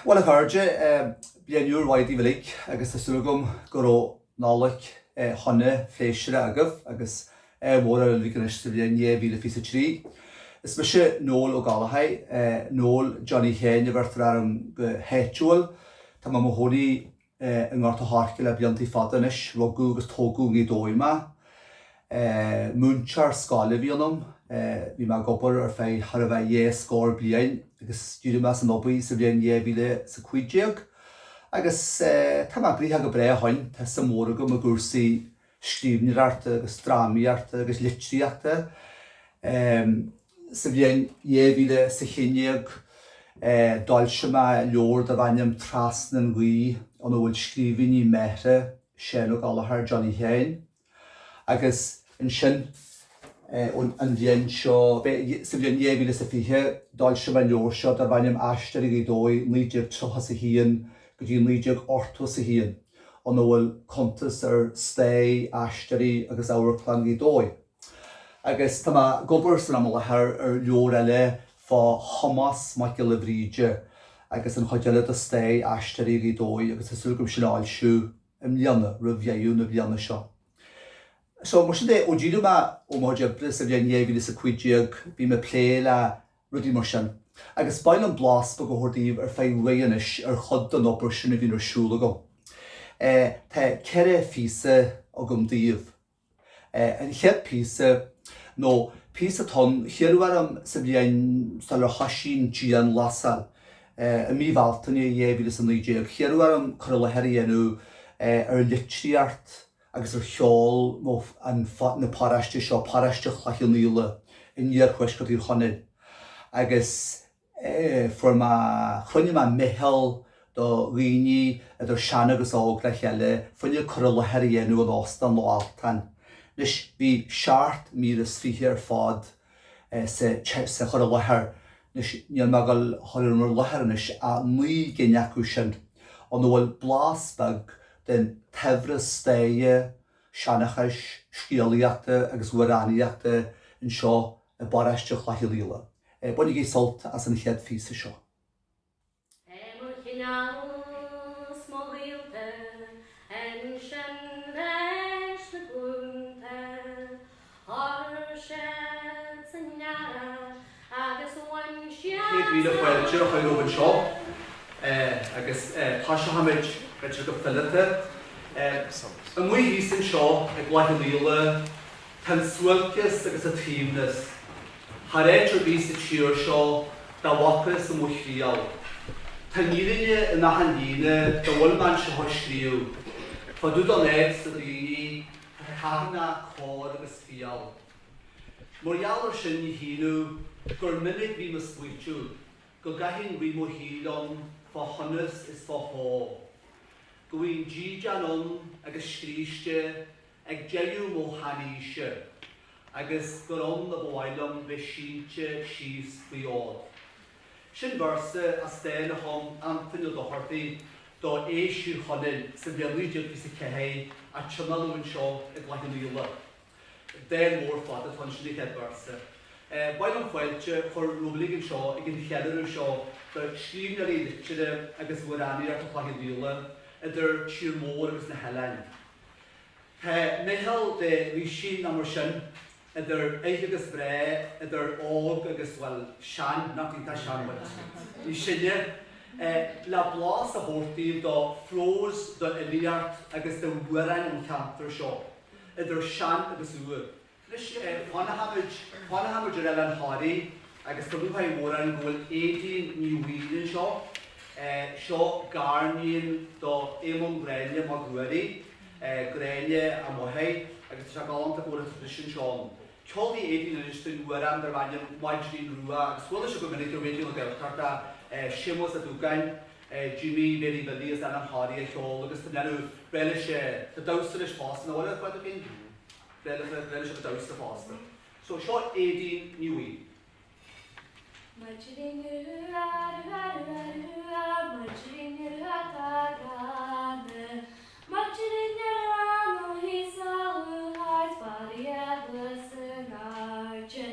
Bhuel a chairde, bliain úr mhaith daoibh uilig agus tá súil agam go raibh Nollaig shona phléisiúrtha agaibh agus ádh mór oraibh uilig anois sa bhliain 2023. Is mise Noel Ó Gallchóir, Noel Johnny Sheáin a bheirtear orm go háitiúil. Tá mé i mo chónaí i nGort a' Choirce le bliantaí fada anois. Rugadh agus tógadh i nGaoth Dobhair mé. Múinteoir scoile a bhí ionam. Bhí mé ag obair ar feadh chóir a bheith dhá scór bliain agus d'éirigh mé as an obair sa bhliain 2015. Agus tá mé gnoitheach go breá ó shoin. Tá suim mhór agam i gcúrsaí scríbhneoireachta agus drámaíochta agus litríochta. Sa bhliain 2011 d'fhoilsigh mé leabhar darb ainm Trasna an Ghaoth ina bhfuil scríbhinní m'athara, Seán Ó Gallchóir, Johnny Sheáin. Agus ansin an bhliain seo, sa bhliain 2020, d'fhoilsigh mé an leabhar seo darb ainm Aisteoirí Ghaoth Dobhair 1931 go dtí 1981. ina bhfuil cuntas ar stair Aisteoirí agus Amharclann Ghaoth Dobhair. Agus tá mé ag obair san am i láthair ar leabhar eile fá Thomás Mac Giolla Bhríde agus an chuid eile de stair Aisteoirí Ghaoth Dobhair agus tá súil agam sin a fhoilsiú i mbliana, roimh dheireadh na bliana seo. So, mar sin de, ó d'éirigh mé ó mo chuid oibre sa bhliain 2015, bím ag plé le rudaí mar sin. Agus ba mhaith liom blas beag a thabhairt daoibh ar feadh ré anois ar chuid den obair sin a bhíonn ar siúl agam. Tá 4 phíosa agam daoibh. An chéad phíosa, nó píosa atá ann, hiarradh orm sa bhliain sular thoisigh an dianghlasáil, i mí Bhealtaine 2019, hiarradh orm cur i láthair a dhéanamh ar litríocht agus ar cheol nó an na paróiste seo, paróiste Chloich Cheann Fhaola in iarthuaisceart Thír Chonaill agus fuair mé, chruinnigh mé meitheal do dhaoine idir sean agus óg le chéile fá choinne cur i láthair a dhéanamh in Óstán Loch Altan. Anois bhí seacht mír is fiche ar fad sa sa chur i láthair. Anois níl mé ag dul a chur i láthair anois ach 9 gcinn acu sin ina bhfuil blas beag den tsaibhreas staire, seanchais, scéalaíochta agus amhránaíochta anseo i bparóiste Chloich Cheann Fhaola. Bainigí sult as an chéad phíosa seo. É mo chineál 's mo ghaolta ansin leis na glúnta Chuir siad sa ngearradh agus bhain siad 100,000 fáilte a chur romhaibh anseo agus toiseochaimid b'fhéidir go fileata. Amuigh thíos anseo i gCloich Cheann Fhaola tá an suaimhneas agus an t-aoibhneas thar áit ar bith sa tír seo dá bhfacthas i mo thriall. Tá an fhírinne in achan líne dá bhfuil mé anseo a scríobh fá dtaobh don áit 's do dhaoine Tá carthanach, cóir agus fial. Mar gheall ar sin ní hionadh gur minic bhím a smaoitiú go gcaithfinn rith mo shaoil ann fá shonas is fá shó. Go bhfaighinn dídean ann agus scríste ag deireadh mo sheanaoise agus gur ann a ba mhaith liom bheith sínte síos faoi fhód. Sin véarsa as dán a chum Antaine Ó Dochartaigh do Fheis Thír Chonaill sa bhliain 1924 a tionóladh anseo i gCloich Cheann Fhaola. Dán mór fada atá ann, sin an chéad véarsa. Ba mhaith liom fáilte a chur romhaibh uilig anseo ag an cheiliúradh seo do scríbhneoirí liteartha agus amhránaíochta Chloich Cheann Fhaola, idir tír mór agus na hoileáin. Tá meitheal de Rísín nó mar sin idir fhir agus mhná, idir óg agus, bhuel, sean, nach iontach sean muid, níos sine, le blas a thabhairt daoibh do phrós, d'fhilíocht agus d'amhráin an cheantair seo, idir shean agus úr. Anois, fanfaimid, fanfaimid ar Oileán Thoraí agus tá lúcháir mhór orainn go bhfuil Aedín Ní Bhaoill anseo. Seo gariníon do Éamonn Ghráinne Mac Ruairí. Gráinne a máthair, agus tá sé galánta go bhfuil an traidisiún seo ann. Ceolfaidh Aedín anois dúinn amhrán darb ainm Maidrín Rua agus chuala sibh go minic ar Raidió na Gaeltachta Séamus Ó Dúgáin, Jimí Mhéirí Bhilly as Oileán Thoraí á cheol agus tá déanamh breá leis, tá damhsa leis fosta, nach bhfuil a Phádraigín? Breá leis an damhsa fosta. So seo Aedín Ní Bhaoill. Maidrín rua, rua, rua, rua, maidrín rua tá gránna. Maidrín rua nó thíos á lúcháir maraíodh san airde.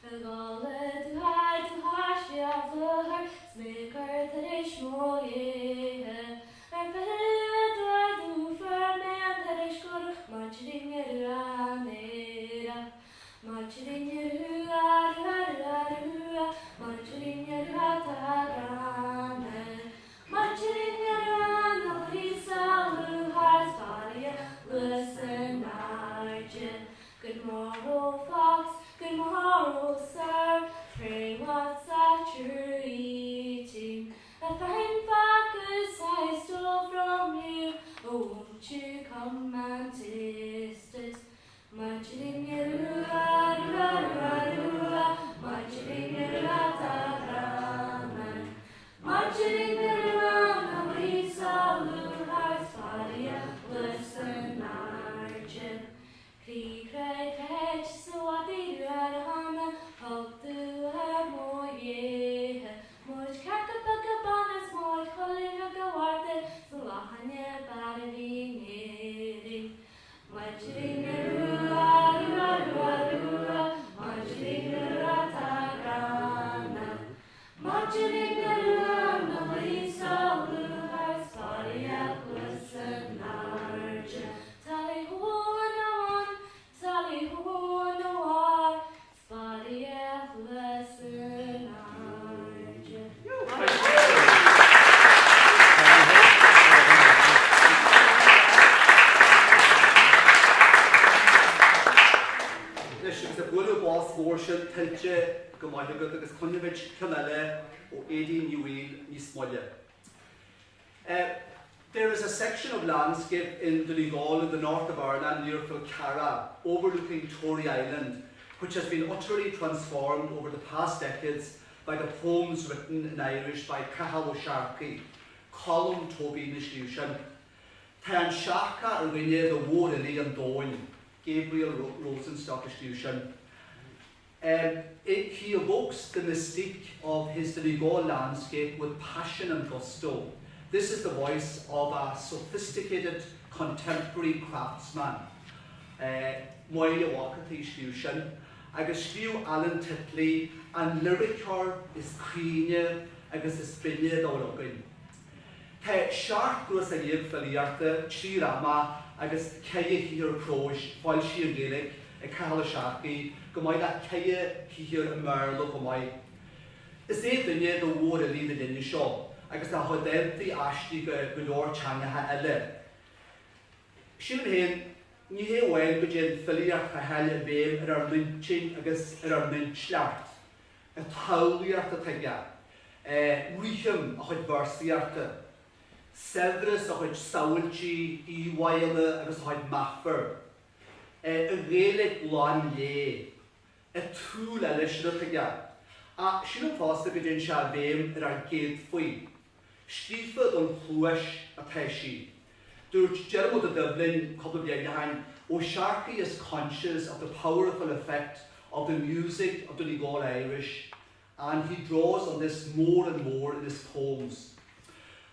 A dhála dúthair, dúthair, sliabh luathair, 's mé ag cur tar éis mo. Good morrow, fox, good morrow, sir, pray what's that you're eating? A fine focus I stole from you, oh, won't you come and taste it? Anois, agus an bualadh bos mór sin tuillte go maith agat agus cluinfimid ceann eile ó Aedín Ní Bhaoill níos moille. There is a section of landscape in Donegal in the north of Ireland near Kilcarra, overlooking Tory Island, which has been utterly transformed over the past decades by the poems written in Irish by Cathal Ó Searcaigh, Colm Tóibín a scríobh sin. Tá an Searcach ar dhuine de mhórfhilí an domhain, Gabriel Rosenstock a scríobh sin. Um, it, he evokes the mystique of his Donegal landscape with passion and gusto. This is the voice of a sophisticated contemporary craftsman. Uh, Máire Mhac a scríobh sin, agus scríobh Alan Titley an liriceoir is caoine agus is binne dá bhfuil againn. Tá 17 gcnuasach filíochta, 3 dhráma agus 4 shaothar próis foilsithe i nGaeilge ag Cathal Ó Searcaigh, chomh maith le 4 shaothar i mBéarla chomh maith. Is é duine de mhórfhilí na linne seo agus tá a chuid dántaí aistrithe go go leor teangacha eile. Sílim féin, ní hé amháin go dtéann filíocht Chathail i bhfeidhm ar ár n-intinn agus ar ár n-intleacht, an tsamhlaíocht atá aige, rithim a chuid véarsaíochta, saibhreas a chuid samhailtí, íomháíonna agus a chuid meafar, a Ghaeilge lán lé, an tsúil eile sin atá aige. Ach sílim fosta go dtéann sé i bhfeidhm ar ár gcéadfaí. Scríofa don chluais atá sí. Dúirt Diarmuid Ó Doibhlin cúpla bliain ó shin, Ó Searcaigh is conscious of the powerful effect of the music of Donegal Irish and he draws on this more and more in his poems.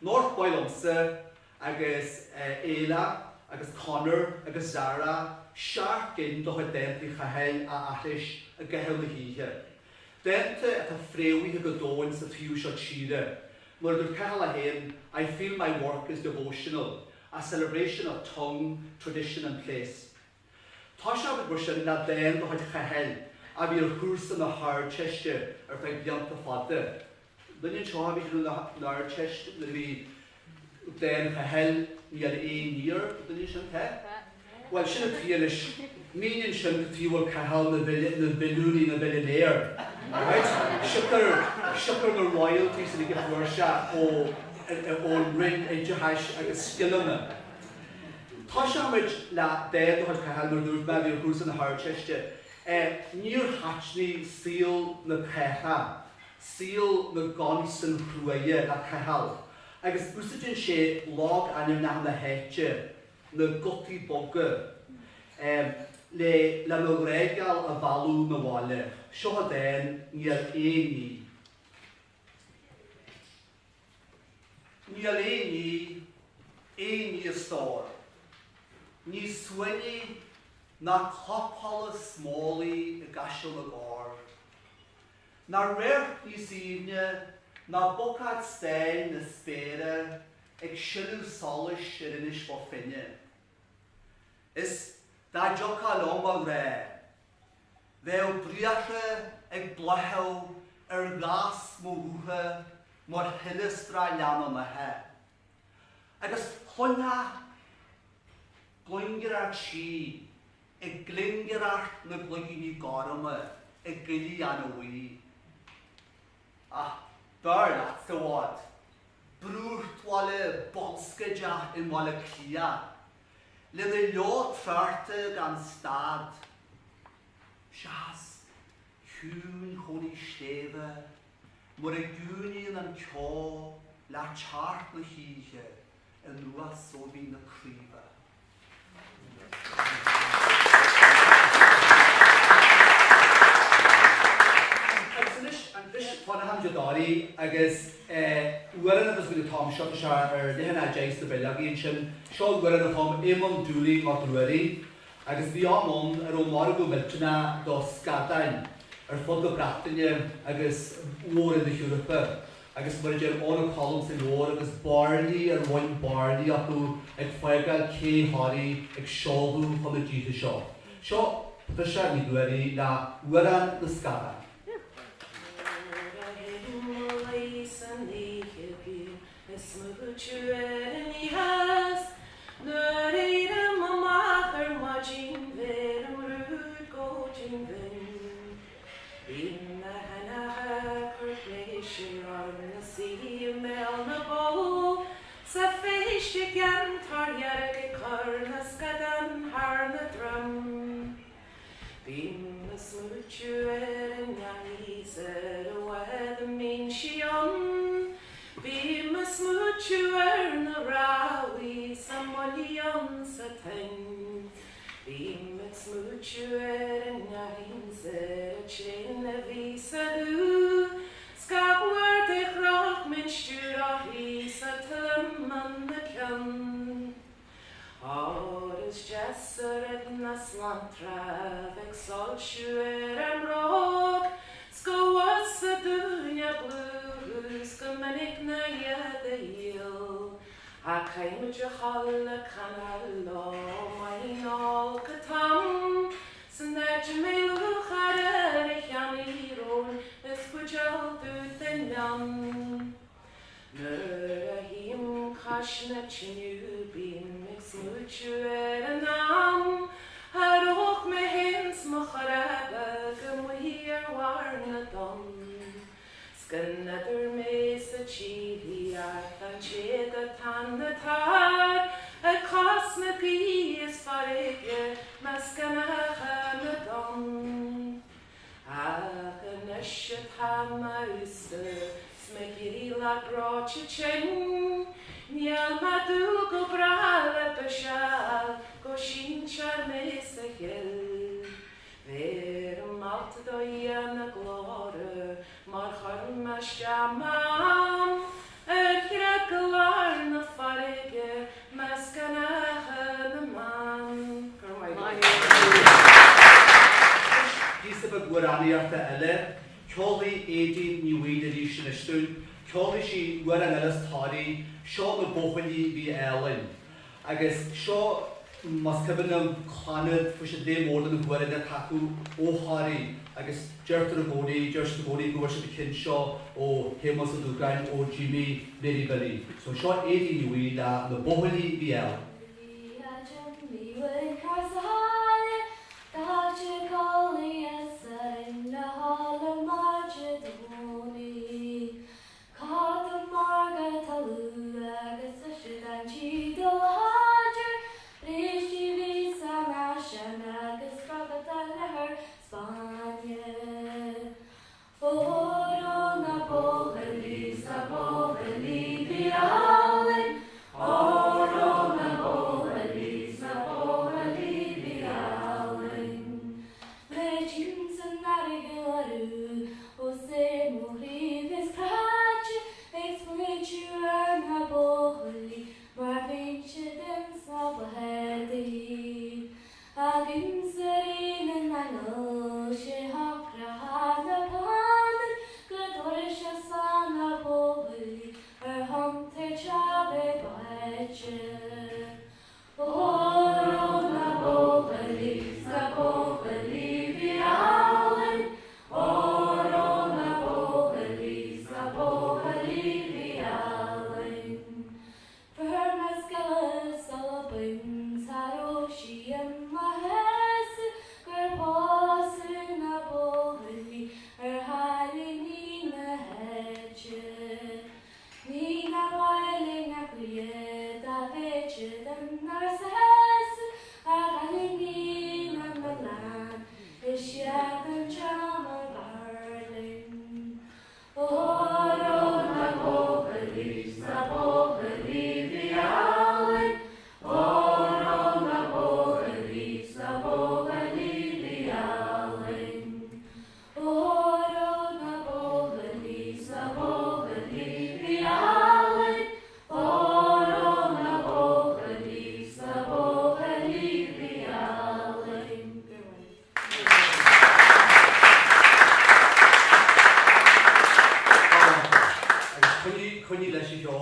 Nár mhaith liomsa agus Éile agus Conor agus Zara seacht gcinn de chuid dántaí Chathail a aithris i gcaitheamh na hoíche. Dánta atá fréamhaithe go domhain sa taobh seo tíre. Mar a dúirt Cathal é féin, I feel my work is devotional, a celebration of tongue, tradition and place. Tosóimid mar sin le dán de chuid Chathail a bhí ar chúrsa na hArdteiste ar feadh blianta fada. Duine anseo a bhí ar an Ardteist nuair a bhí dán Chathail, Níl aon ní ar duine sin, tá? Bhuel, sin an tuige anois. Míníonn sin cad chuige a bhfuil Cathal ina mhilliúnaí, ina mhillionaire. Alright? Siocair, siocair na royalties uilig a fuair sé ó, ón Roinn Oideachais agus Scileanna. Tosóimid le dán de chuid Chathail, mar a dúirt mé, a bhí ar chúrsa na hArdteiste. Níor thaitnigh saol na cathrach, saol na gconsan chruaidhe le Cathal, agus úsáideann sé logainmneacha na háite, na gutaí boga, le le mo ghrágeal a mhealladh 'na bhaile. Seo a dán, Níl aon ní. Níl aon ní, aon ní a stór. Ní suaimhní ná clapsholas smólaí i gCaiseal na gCorr. Ná radharc níos aoibhne. Ná bucáid stáin na spéire ag sileadh solais ar Inis Bó Finne. Is dá dtiocfá liom, a ghrá, bheadh briathra ag bláthú ar ghas mo ghutha mar sheileastra leanúnacha, agus chluinfeá glingearacht sí ag glingearacht na gcloigíní gorma i gcoillidh Eanna Bhuí. Ach b'fhearr leatsa i bhfad brúchtbhaile bolscaideach i mBaile Átha Cliath, lena leo tráchta gan stad, seachas ciúinchónaí sléibhe mar a gciúnaíonn an ceo le teacht na hoíche anuas ó Mhín na Craoibhe. Agus anois, anois fanfaimid i dToraí agus amhrán atá againn an t-am seo, tá sé ar leath i ndiaidh 10 sna bileogaí ansin, seo amhrán a chum Éamonn Dooley Mac Ruairí agus bhí am ann a raibh margadh millteanach do scadáin ar fud na Breataine agus Mhór-Roinn na hEorpa. Agus mar a deir Eoin Ó Colm sa leabhar, agus bairillí ar mhuin bairillí acu ag fágáil cé Thoraí ag seoladh chun na dtithe seo. Seo Patricia Ní Ruairí le hAmhrán na Scadán. Nuair a théim mo luí san oíche bím ag smaoitiú ar an oíche 's nuair a éirím amach ar maidin bheirim rúid go dtinn bhinn. Bíonn na hainneacha ag cur pléisiúr orm 'na suí i mbéal na bpoll 's a phéist i gceantar dhearg ag cur na scadán thar na droim. Bím ag smaoitiú ar an ngealaí 's ar an bhfad a mbíonn sí ann. Bím ag smaoitiú ar na rámhaí 's a mbuillíonn sa toinn. Bím ag smaoitiú ar an ngealaí 's ar an tréine a bhí sa dúch 's gach uair de chroch minn stiúir uirthi sa tuilleam ina cionn. Óir is deas a raibh na slantra bheith ag soilsiú ar ár mbróg 's go bhfusa dúinne dlúthú 's go minic ná iad a dhíol. Ach caithfimid a dhul le canadh leo maidin olc an t-am san áit a mbeidh lúcháir ar a cheannaí romhainn is buidéal dubh den mionn. Nuair a shuím cois na tineadh bím ag smaoitiú ar an am a raibh mé féin 's mo chara beag amuigh ar bharr na dtonn. 'S go n'fheadar mé sa tír ach an téad atá na tar ag cos na gaoithe is farraige measc eanacha na dtonn. Ach anois atá mé aosta 's mé ag éirí lag breoite tinn, níl mé dúil go bráth le biseáil go síntear mé sa chill. Bheirim alt do Dhia na glóire mar chuir mé isteach m'am ar chreag i lár na farraige measc eanacha na mban. Go raibh maith agat. Anois píosa beag amhránaíochta eile. Ceolfaidh Aedín Ní Bhaoill arís anois dúinn. Ceolfaidh sí amhrán eile as Toraigh, seo Na Buachaillí Bhí Álainn. Agus seo, más cuimhin liom, Clannad, fuair siad léith mhór de na hamhráin atá acu ó Thoraigh agus deirtear i gcónaí, deir siad i gcónaí go bhfuair siad an ceann seo ó Shéamus Ó Dúgáin, ó Jimí Mary Billy. So seo Aedín Ní Bhaoill le Na Buachaillí Bhí Álainn. Bhí a Jimí uainn thar sáile, Caite codlaithe sa Rinn le hála maide Domhnaigh. Cad a margadh talún agus uisce an tí do láidir brístí bhí san fhaisean agus spreagadh an leathar Spáinne. Óró na buachaillí 's na buachaillí bhí álainn, Óró na buachaillí 's na buachaillí bhí álainn.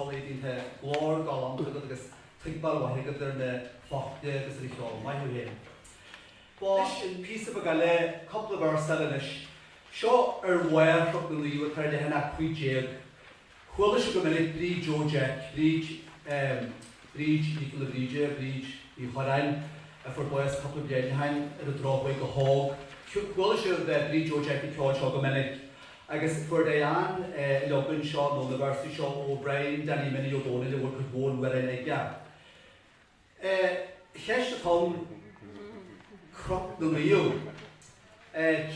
ceol, Aedín, tá glór galánta agat agus tuigbheáil mhaith agat ar na focla agus ar an cheol. Maith thú féin. Anois an píosa beag eile, cúpla véarsa eile anois. Seo ar bharr Chnoc na Naomh atá ar leathanach 15. Chuala sibh go minic Bríd Joe Jeaic, Bríd, ehm, Bríd Ní Ghiolla Bhríde, Bríd Ní Chorráin, a fuair bás cúpla bliain ó shin, ar an drochuair go hóg. Chuala sibh Bríd Joe Jeaic ag ceol seo go minic. Agus fuair Diane an leagan seo, nó na véarsaí seo, ó Bhrian Danny Minnie Ó Dónaill a bhfuil cuid mhór amhráin aige. Ceist atá ann, Cnoc na Naomh.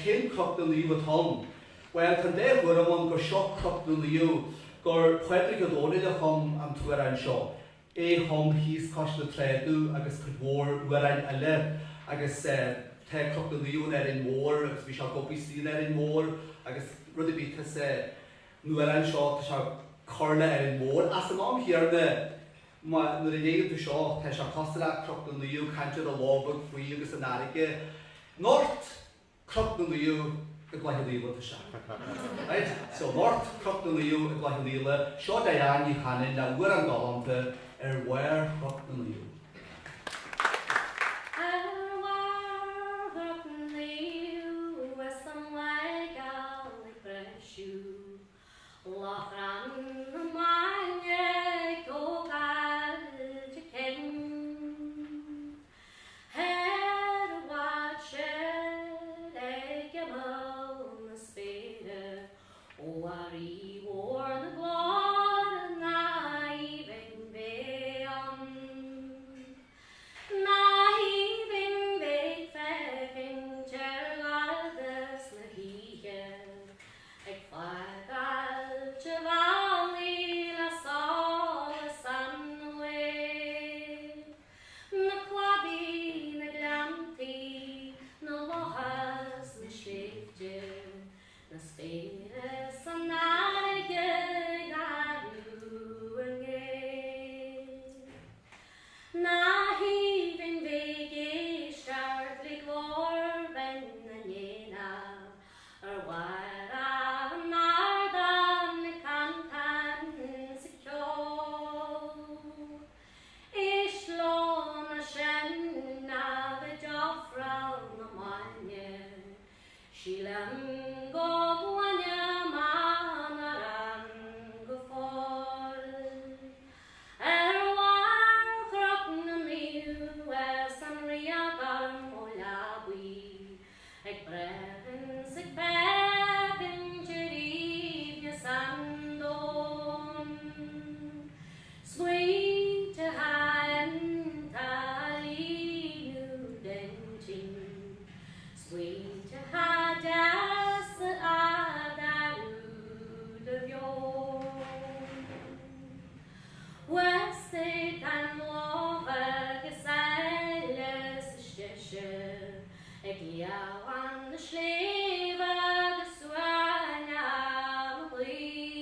Cén Cnoc na Naomh atá ann? Bhuel, tá an dá thuairim ann gur seo Cnoc na Naomh, gur Pádraig Ó Dónaill a chum an t-amhrán seo, é a chum thíos cois na Trá Dubh agus cuid mhór amhráin eile agus tá Cnoc na Naomh in Árainn Mhór agus bhí sé ag obair istigh in Árainn Mhór agus rud ar bith tá sa n-amhrán seo, tá sé ag cur le Árainn Mhór. Ach san am chéanna, Má, nuair a léann tú seo, tá sé cosúil le Cnoc na Naomh, caint ar an loch beag faoi agus an fharraige. Anocht, Cnoc na Naomh i gCloich Cheann Fhaola tá sé. Right? So, anocht, Cnoc na Naomh i gCloich Cheann Fhaola, seo Diane Ní Chanainn le amhrán galánta ar bharr Chnoc na Naomh. Ar bharr Chnoc na Naomh is an lae geal ag briseadh. Lóchrann na maidne ag tógáil a cinn. Ar an bhfad sin ag imeall na spéire, ó a Rí mhór na glóire an aoibhinn bheith ann. An aoibhinn bheith féachaint ar dhoras na hoíche. Ag fágáil de bhealaí le solas an lae. Na cladaí, na gleanntaí, na locha 's na sléibhte, na spéire 's an fharraige ag athrú a ngné. Na haoibhinn bheith ag éisteacht le glór binn na n-éanach Ar bharr an ardáin ag cantain 's ag ceol. Is leo na seanadh d'ofráil na maidne, Sílim go gcluinim an amhrán go fóill. Ar bharr Chnoc na Naomh is an ria gorm ó leabaidh, Ag breathnú 's ag féachaint ar aoibhneas an domhain. Smaointe iontacha a líonadh d'intinn, Smaointe deasa a d'athrú do mheon. Uasaigh an lámh agus eile sa steise. Ag liamhain na sléibhe agus suaimhneas na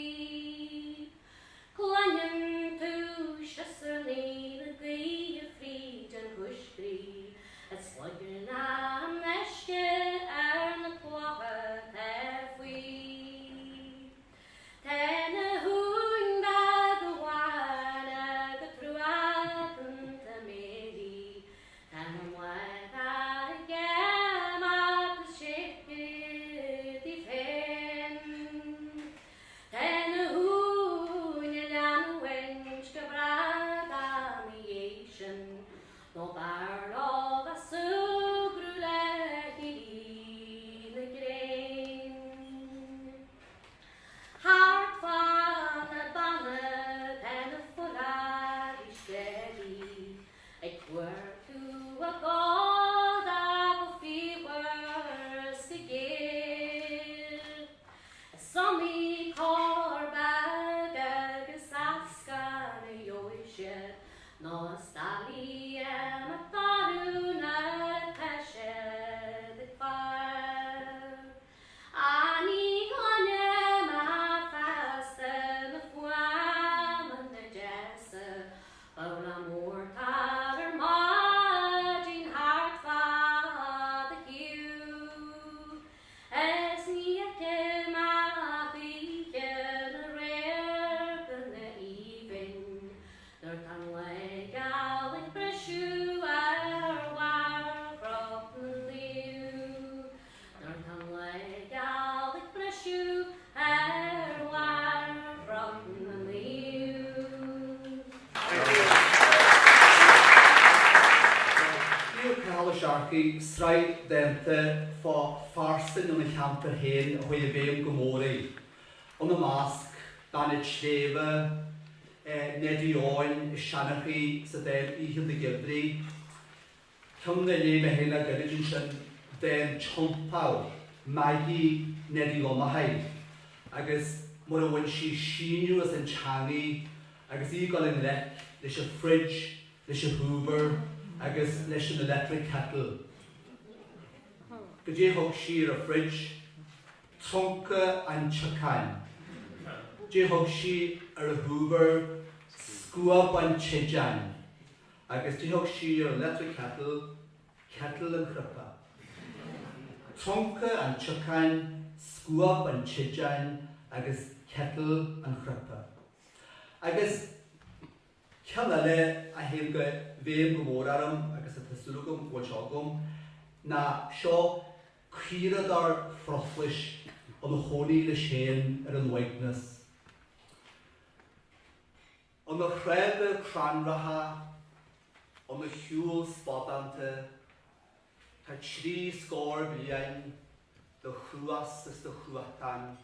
gaoithe. Cluineann tú siosarnaigh na gaoithe fríd an choiscrígh, is sloigeanna an uisce ar na clocha atá faoi. Tá na huain bheaga bhána go truacánta meidhrí, Tá na maithe aige mar tá sé daoibh féin. Tá na huain a leanúint go breá dá mba dhiaidh sin, nó b'fhearr leo bheith súgradh le héirí na gréine. Thart fá na banna tá na foraoisí scléipí, Ag cuartú a gcoda go fiabhras is go géar. Is iomaí corr beag agus eascann a gheobhaidh siad nó is doiligh imeacht orthu nuair atá siad ag faire. Á ní chluinim ach feasta na fuaimeanna deasa, Babhla mórtar ar maidin thart fá do thaobh, Is ní fheicim ach oíche na radharcanna aoibhinn. Cathal Ó Searcaigh sraith dánta fá phearsain ina cheantar féin a chuaigh i bhfeidhm go mór air. Ina measc, Bean an tSléibhe, Neidí Eoin, a seanchaí sa dán Oícheanta Geimhridh. Ceann a léigh mé féin le gairid ansin, dán Tiontar, Maggie Neidí Lonacháin, agus mar a bhain sí síneadh as an teangaidh agus í ag dul i ngleic leis an fridge, leis an hoover agus leis an electric kettle. Goidé a thug sí ar an fridge? Trunca an tsiocáin. Goidé a thug sí ar an hoover? Scuab an tséideáin. Agus goidé a thug sí ar an electric kettle, kettle an chnaipe. Trunca an tsiocáin, scuab an tséideáin agus kettle an chnaipe. Agus ceann eile a théann i bhfeidhm go mór orm agus atá súil agam go bhfuil seo agam ná seo caoradóir phrothlais ina chónaí leis féin ar an uaigneas. Ina chrábhadh cranracha, ina shiúl spadánta, tá 30 scór bliain de chruas is de chruatan,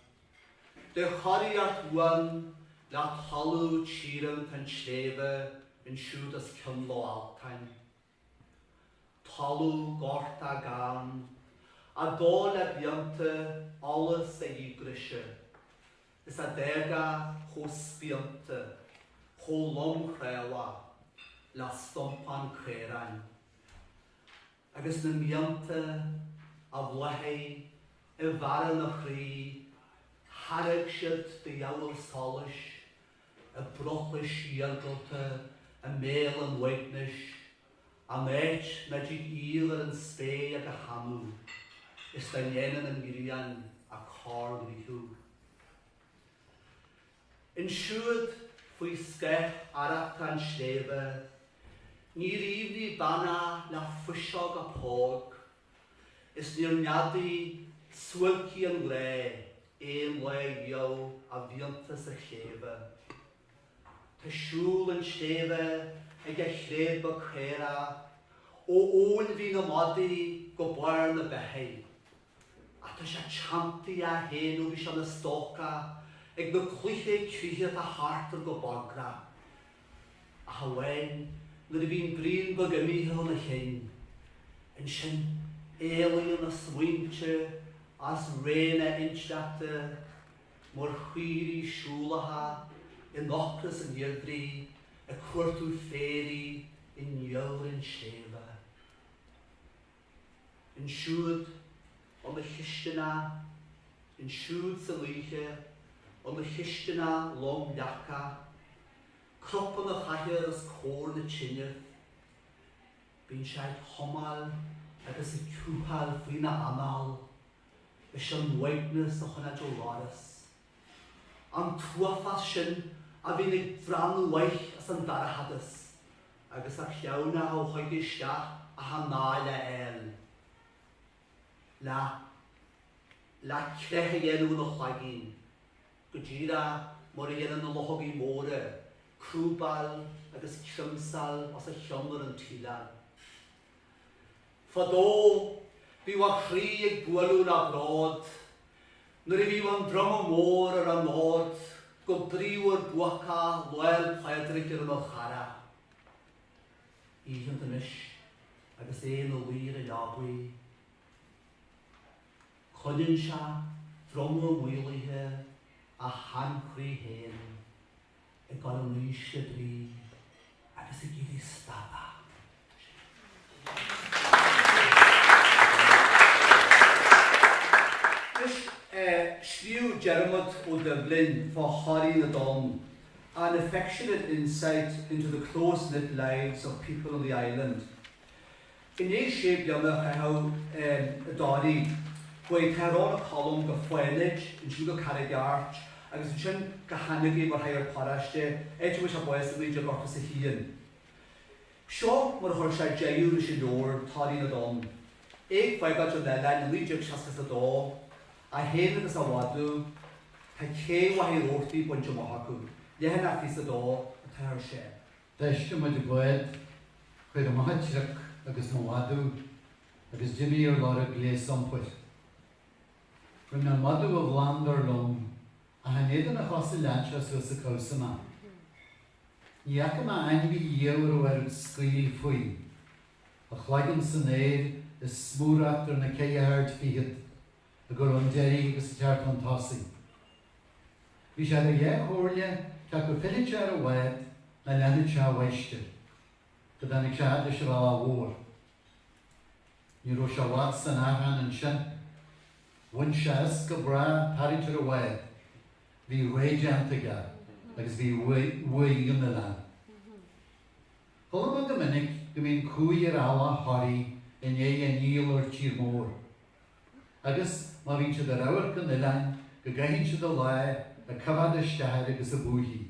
de chóiríocht bhuan le talamh tíoránta an tsléibhe ansiúd os cionn Loch Altáin. Talamh gorta gann, a d'ól le blianta allas a dhíograise, is a d'fhág chomh spíonta, chomh lomchrámhach le stumpán caoráin. Agus na mianta a bhláthaigh i bhfearann a chroí, thairg siad do dhiabhal solais i bprothlais iargúlta i mbéal an uaignis, an áit ná dtig iamh ar an spéir ach a theannadh is dá ndéanann an ghrian a corrghriúadh. Ansiúd faoi scáth arrachta an tsléibhe, níor aoibhnigh bean le fuiseog a póg, is níor neadaigh suáilcí an ghrá aon lá riamh a mhianta sa chléibhe. Tá siúl an tsléibhe ag a chréadbadh caorach ó óin bhí na madaí go barr na beithígh. Ach tá sé teanntaithe é féin ó bhí sé ina stócach ag na cloiche críche atá thart air go bagrach. Ach amháin nuair a bhíonn braon beag imithe óna chinn, ansin éalaíonn a smaointe as raon a intleachta mar chaoirigh siúlacha in ocras an gheimhridh ag cuartú féaraigh i ndiamhair an tsléibhe. Ansiúd ina chisteanach, ansiúd san oíche, ina chisteanach lom leacach, crop ina chathaoir os comhair na tine, bíonn sé ag humáil agus ag cúthail faoina anáil leis an uaigneas a choinneáil ó dhoras. An t-uafás sin a bhíonn ag drannadh uaidh as an dorchadas agus a chleamhnach ó chuige isteach a hanáil a fháil le le creach a dhéanamh ina chloigín, go díreach mar a dhéanann na luchógaí móra crúbáil agus criomsáil os a chionn ar an tsíleáil. Fadó, bhíodh a chroí ag bualadh le bród nuair a bhíodh an druma mór ar an fhód go bríomhar buacach Lá'l Pádraig ar an Fhál Charrach. Oícheanta anois agus é ina luí ar a leabaidh, cluineann sé druma maolaithe a sheanchroí féin ag dul in ísle brí agus ag iarraidh stadadh. Anois, scríobh Diarmuid Ó Doibhlin fá Thoraí na dTonn, An affectionate insight into the close-knit lives of people on the island. I ndiaidh sé bliana a chaitheamh i dToraí, chuaigh an tAthair Eoin Ó Colm go Fánaid, ansin go Carraig Airt agus ansin go hAnagaidh mar shagart paróiste, áit a bhfuair sé bás i 1981. Seo mar a chuir sé deireadh leis an leabhar, Toraí na dTonn. É ag fágáilt an oileáin i 1962, é féin agus a mhadadh, tá cé Mhachaire Rabhartaigh bainte amach acu, leathanach 22 an tAthair Seán. D'fheistigh muid an bád, chuir amach an trioc agus mo mhadadh. agus d'imigh ar lorg gléas iompair. Rinne an madadh a bhlandar liom, ach in éadan a chosa lean sé suas an cabhsa mé. Ní fhaca mé ainmhí riamh a raibh oiread scaoill faoi, a chloigeann san aer is smúracht ar na ceithre haird fichead, ag dul chun deiridh agus ag teacht chun tosaigh. Bhí sé idir dhá chomhairle cé acu fillfeadh sé ar an bhád nó leanfadh sé a mháistir, go dtáinig sé a fhad leis an bhealach mhór. Ní raibh sé i bhfad san achrann ansin. Bhain sé as go breá tarraingt ar an bhád. Bhí réidh déanta aige agus bhí uaidh an oileán. Chuala mé go minic go mbíonn cumhaidh ar eallach Thoraí i ndiaidh a ndíol ar tír mór. Agus má bhíonn siad ar amharc an oileáin go gcaitheann siad a lá ag coimheád isteach air agus i bhfúithi.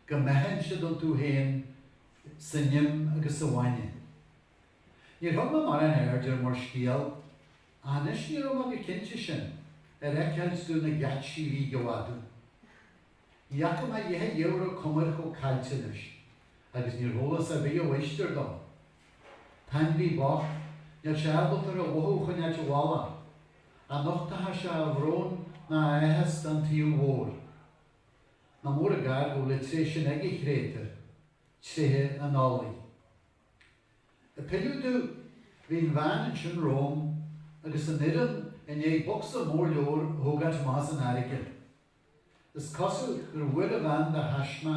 Go mbeathaíonn siad iontu féin san im agus sa bhainne. Níor thug mé mórán aird air mar scéal, ach anois ní raibh mé chomh cinnte sin ar fheiceáilt domh na geáitsí a bhí ag an mhadadh. Ní fhaca mé a dhath ariamh a raibh cuma air chomh caillte leis, agus níor sholas ar bith a mháistir dó. An t-ainmhí bocht, níl sé ábalta ar a mhothú a choinneáilt i bhfolach, cha nochtfadh sé a bhrón ná a áthas don tsaol mhór. Nach mór an gar go bhfuil an tréith sin ag an chréatúr, tréithe an eolaí. Ag pilleadh domh, bhí an bhean ansin romham agus an fhoireann i ndiaidh bocsa mór leabhar a thógáilt amach as an fharraige. Is cosúil gur bhuail an bhean de thaisme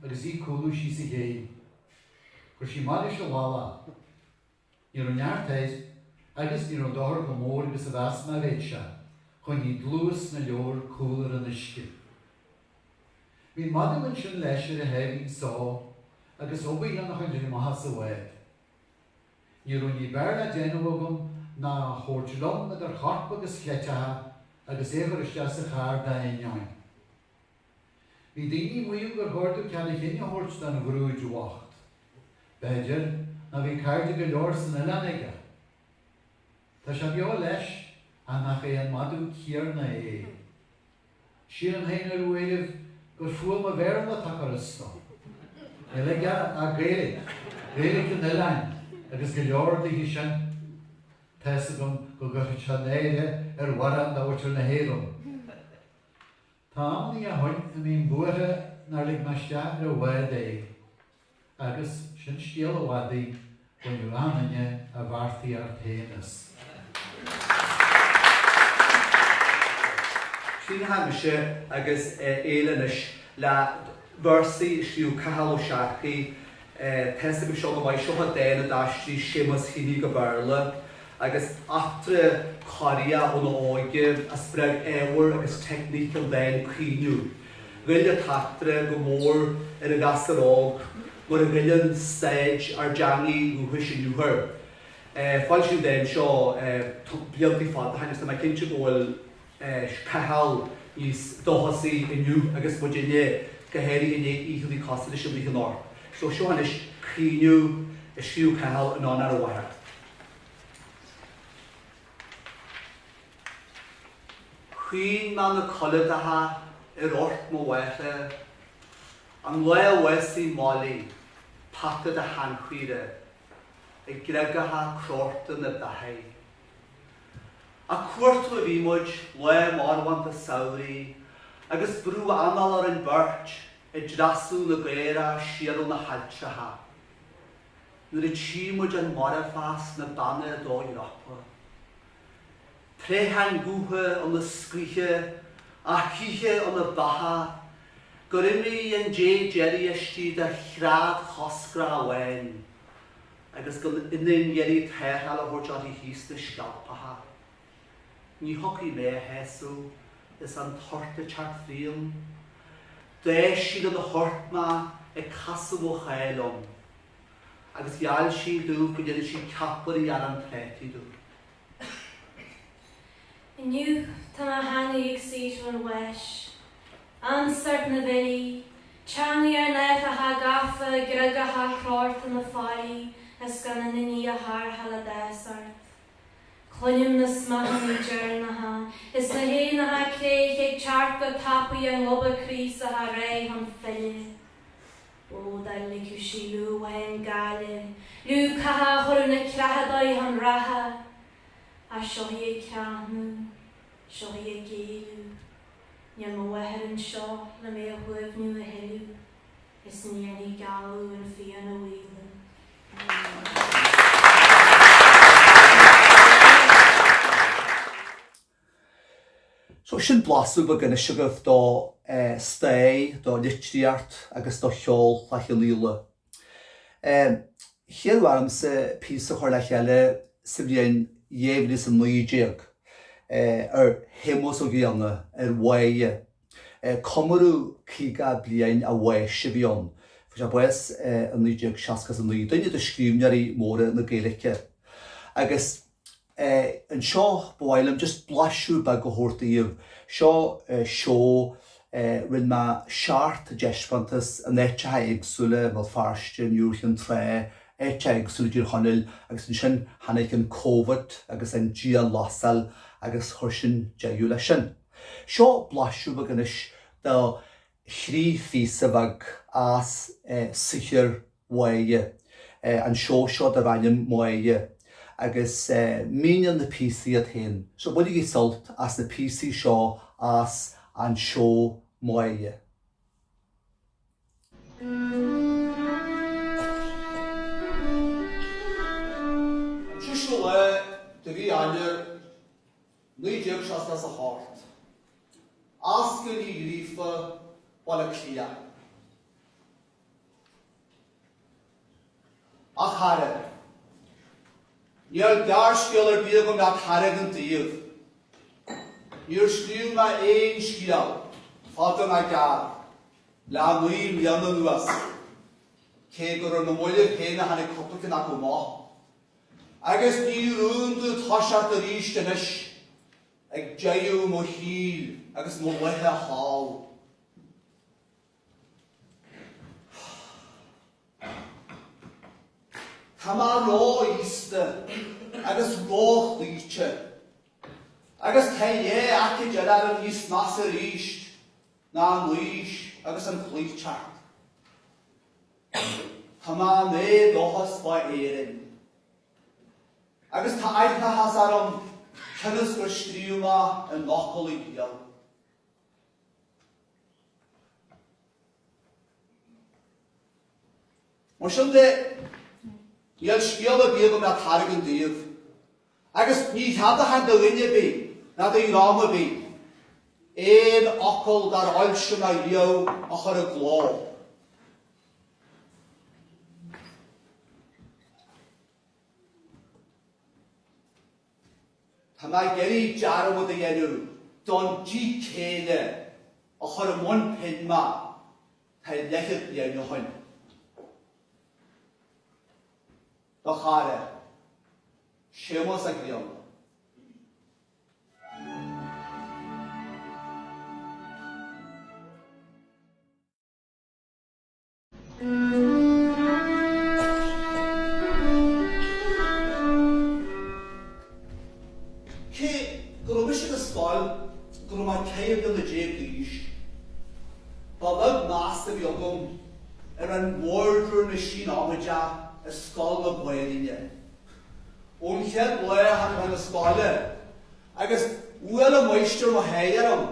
agus í ag cúlú síos an ché. Chuir sí amach leis an bhealach. Ní raibh neart air agus ní raibh dochar chomh mór agus a mheas mé a bheadh sé, choinnigh dlús na leabhar cúl ar an uisce. Bhí an madadh ansin leis ar a sháimhín só agus obair lena choinneáil amach as an bhád. Ní raibh ní b'fhearr le déanamh agam ná a thabhairt liom idir chorp agus chleiteacha agus é a chur isteach sa charr dá ainneoin. Bhí daoine ag maíomh gur chóir domh cead a chinn a thabhairt don bhrúid bhocht. B'fhéidir, nó bhí cairde go leor san oileán aige. Tá sé beo leis, ach nach é an madadh céarna é. Sílim féin ar uairibh gur fuath mo Bhéarla atá ag cur as dó. Níl aige ach Gaeilge, Gaeilge an oileáin agus go leor daoithe sin. Tá's agam go gcuirfeadh sé náire ar mhórán de mhuintir na hÉireann. Tá amannaí ó shoin a mbím buartha nár lig mé isteach ar an bhád é. Agus sin scéal an mhadaidh, baineadh achan duine a bheartaíocht féin as. Críochnóidh mise agus Éile anois le véarsaí a scríobh Cathal Ó Searcaigh. Tá's agaibh seo go maith, seo dán a d'aistrigh Seamus Heaney go Béarla agus eachtra corraitheach óna óige a spreag ábhar agus teicníc an dáin 'Caoineadh'. Ghoill an t-eachtra go mór ar an ghasúr óg, mar a ghoilleann staid ár dteangaidh dhúchais inniu air. Foilsíodh an dán seo blianta fada ó shin agus tá mé cinnte go bhfuil Cathal níos dóchasaí inniu agus muidinne, go háirithe i ndiaidh oícheanna cosúil leis an oíche anocht. So seo anois Caoineadh a scríobh Cathal in onóir a mháthar. Chaoin mé na codlatacha ar ghort mo mháthara, An lá a bhásaigh Molly, peata de sheanchaora, I gcreagacha crochta na beathaidh. Á cuartú a bhí muid, lá marbhánta samhraidh, Agus brú anála orainn beirt I dtreasú na gcaorach siar ó na hailltreacha. Nuair a tchí muid an marfhas na beanna dó dhreapadh. Préacháin gutha ina scoithe, a hoíche ina beatha, gur imigh an dé deiridh aisti de chreat choscrach amháin agus gan ionainn dheiridh tarrtháil a thabhairt uirthi thíos sna scealpacha. Ní thiocfaidh mé a shásamh is an tort ag teacht fríom. D'fhás sí lena thort mé ag casadh mo cháil liom agus gheall sí domh go ndéanfadh sí ceapairí arán prátaí domh. Inniu tá mo theangaidh ag saothrú an bháis. Annsort na bhfilí, teangaidh ár n-aithreacha gafa i gcreagacha crochta na faillí is gan an inní a tharrtháil a d'fhás ort. Cluinim na smathanna deireanacha is na héanacha cléithe ag teacht go tapaidh a ngoba craosacha réidh chun filleadh. Ó dá ligfeadh sí liú amháin gaile, liú catha a chuirfeadh na creatha dóibh chun reatha. Ach seo í ag creathnú, seo í ag géilleadh, Níl mo mháthair anseo le mé a shuaimhniú a thuilleadh, Is ní dhéanfaidh gealladh an phian a mhaolú. So sin blaiseadh beag anois agaibh do stair, do litríocht agus do cheol Chloich Cheann Fhaola. Hiarradh ormsa píosa a chur le chéile sa bhliain 2019 ar Shéamus Ó Grianna, ar Mháire. Comóradh 50 bliain a bháis a bhí ann. Fuair sé bás i 1969, duine de scríbhneoirí móra na Gaeilge. Agus Anseo, ba mhaith liom just blaiseadh beag a thabhairt daoibh. Seo seó, rinne mé seacht dtaispeántas in áiteacha éagsúla, i mBéal Feirste, in Iúr Chinn Trá, áiteacha éagsúla i dTír Chonaill agus ansin tháinig an Covid agus an dianghlasáil agus chuir sin deireadh leis sin. Seo blaiseadh beag anois de thrí phíosa bheag as saothar Mháire, an seó seo darb ainm Máire, agus míníonn na píosaí iad féin. So bainigí sult as na píosaí seo as an seó Máire. An tríú lá de mhí Eanáir 1968, Ascaill Uí Ghríofa, Baile Átha Cliath. A chara, Níl gearrscéal ar bith agam le tairgint daoibh. Níor scríobh mé aon scéal, fada ná gearr, le 9 mbliana anuas, cé gur ar na mallaibh féin a tháinig cúpla ceann acu amach. Agus ní rún domh toiseacht arís anois ag deireadh mo shaoil agus mo laethe thall. Tá mé ró-aosta agus ró-chloíte, agus tá dhá aicíd eile orm níos measa arís ná an aois agus an chloíteacht. Tá mé in éadóchas fá Éirinn, agus tá aithreachas orm cionn is gur scríobh mé i nDochall a Ghiall. Mar sin de, níl scéal ar bith agam le tairgint daoibh, agus ní cheadóchainn do dhuine ar bith ná do dhream ar bith aon fhocal dár fhoilsigh mé riamh a chur i gcló. Tá mé ag iarraidh dearmad a dhéanamh don díth céille a chuir i mbun pinn mé tá leathchéad bliain ó shoin. Do chara, Séamus Ó Grianna. Cé go raibh mise ar scoil go raibh mé 14 bliana d'aois, ba bheag meas a bhí agam ar an murder machine amaideach i Scoil na Gaelainne. Ón chéad lá a tháinig mé chun na scoile, Agus bhuail an máistir mo sháith orm,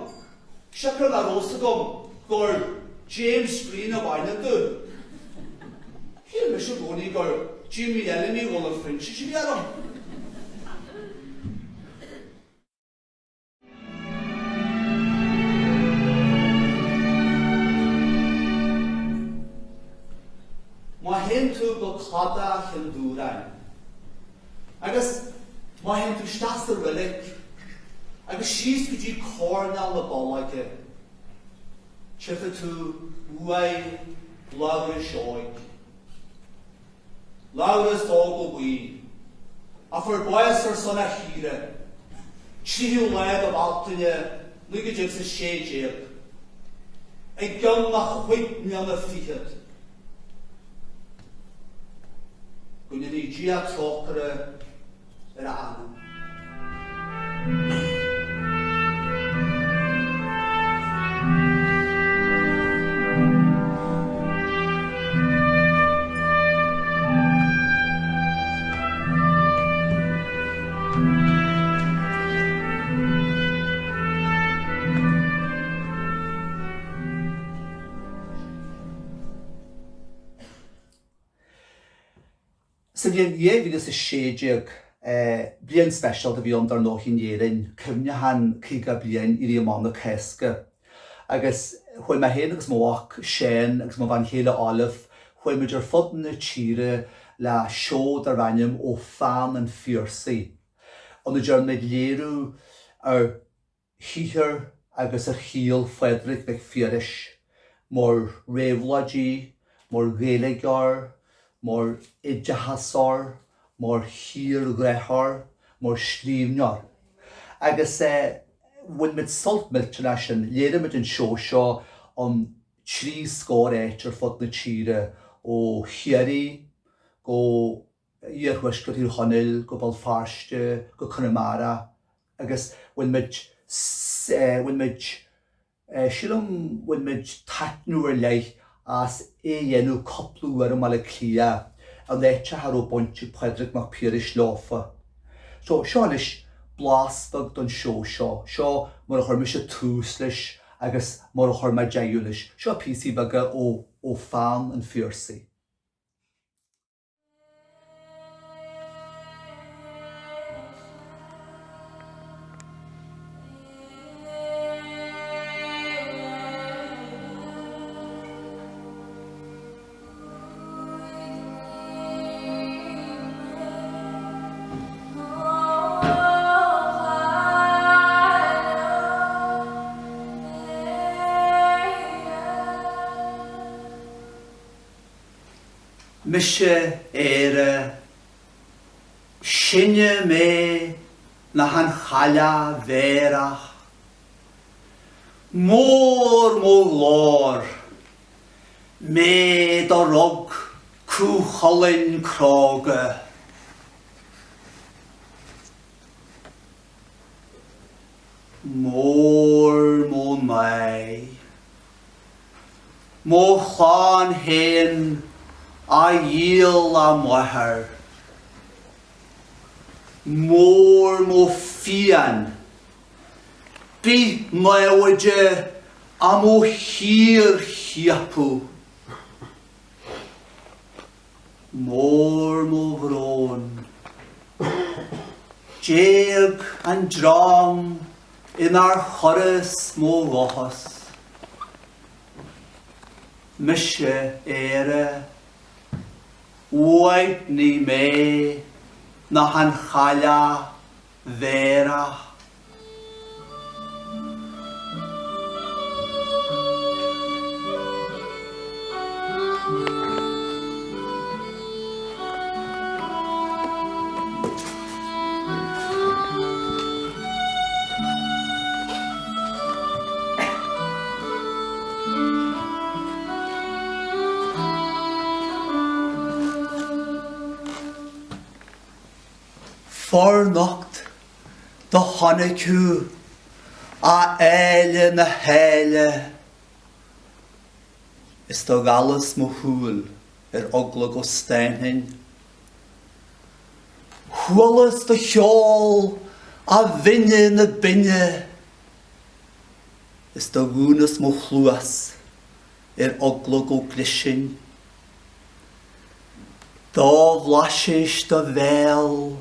siocair nach raibh 'fhios agam gur James Breen ab ainm domh. Shíl mise i gcónaí gur Jimmy Fheilimí Mhullach Phroinsiais a bhí orm. Má théann tú go Cladach Chinn Dúráin, Agus má théann tú isteach sa roilig agus síos go dtí coirnéal na ballóige, tchífidh tú uaigh Labhráis Óig. Labhrás Óg Ó Baoill, a fuair bás ar son a thíre, 3ú lá de Bhealtaine 1916, i gcionn a chúig mbliana fichead. Go ndéanaí Dia trócaire ar a anam. Sa bhliain 2016, bliain speisialta a bhí ann dar ndóigh in Éirinn, cuimhneachán 50 bliain Éirí Amach na Cásca. Agus chuaigh mé féin agus mo mhac Seán agus mo bhean chéile Olive, chuaigh muid ar fud na tíre le seó darb ainm Ó Pheann an Phiarsaigh, ina ndearna muid léiriú ar shaothar agus ar shaol Phádraig Mhic Phiarais mar réabhlóidí, mar Ghaeilgeoir, mar oideachasóir, mar thírghráthóir, mar scríbhneoir. Agus bhain muid sult millteanach as sin. Léirigh muid an seó seo in trí scór áit ar fud na tíre, ó Chiarraí go iarthuaisceart Thír Chonaill go Béal Feirste go Conamara agus bhain muid, bhain muid, sílim, bhain muid taitneamh ar leith as é a dhéanamh cúpla uair i mBaile Átha Cliath, an áit a raibh baint ag Pádraig Mac Piarais leofa. So, seo anois blas beag den seó seo. Seo mar a chuir mise tús leis agus mar a chuir mé deireadh leis. Seo píosaí beaga ó Ó Pheann an Phiarsaigh. Mise Éire, sine mé ná an chailleach bhéarach. Mór mo ghlór, mé do rug Cú Chulainn cróga. Mór mo náire. Mo chlann féin á dhíol a máthair. Mór mo phian. Bith namhaide á mo shíorchiapadh. Mór mo bhrón. D'éag an dream inar chuireas mo dhóchas. Mise Éire, uaigní mé ná an chailleach bhéarach. Fornocht do chonaic thú, a áille na háille, is do dhallas mo shúil ar eagla go staonfainn. Chualas do cheol, a bhinne na binne, is do dhúnas mo chluas ar eagla go gclisfinn. Do bhlaisis do bhéal,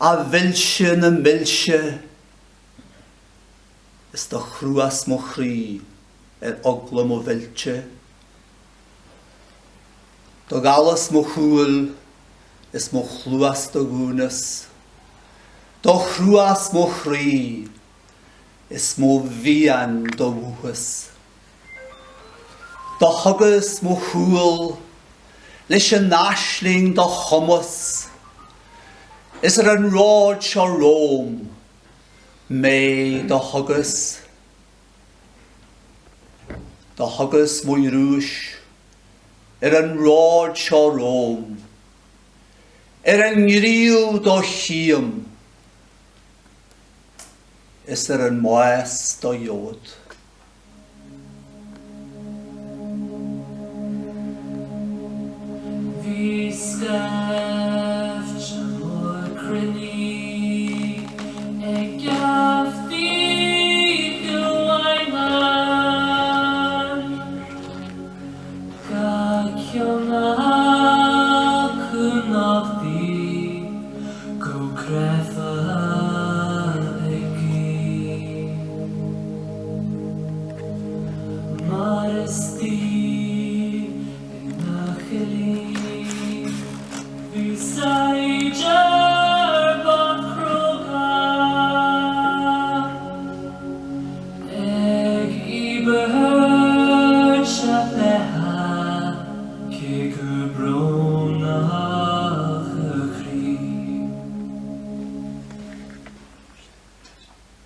a mhilse na milse, is do chruas mo chroí ar eagla mo mhillte. Do dhallas mo shúil is mo chluas do dhúnas, do chruas mo chroí is mo mhian do mhúchas. Do thugas mo shúil leis an aisling do chumas, is ar an ród seo romham mé do thugas. Do thugas mo dhrúis ar an ród seo romham, ar an ngríobh do chím is ar an mbás do gheobhad. Bhí scaifte mór cruinnithe ag geaftaí Chill Mhaighneann, Gach ceann acu nach. Gur brónach a chroí.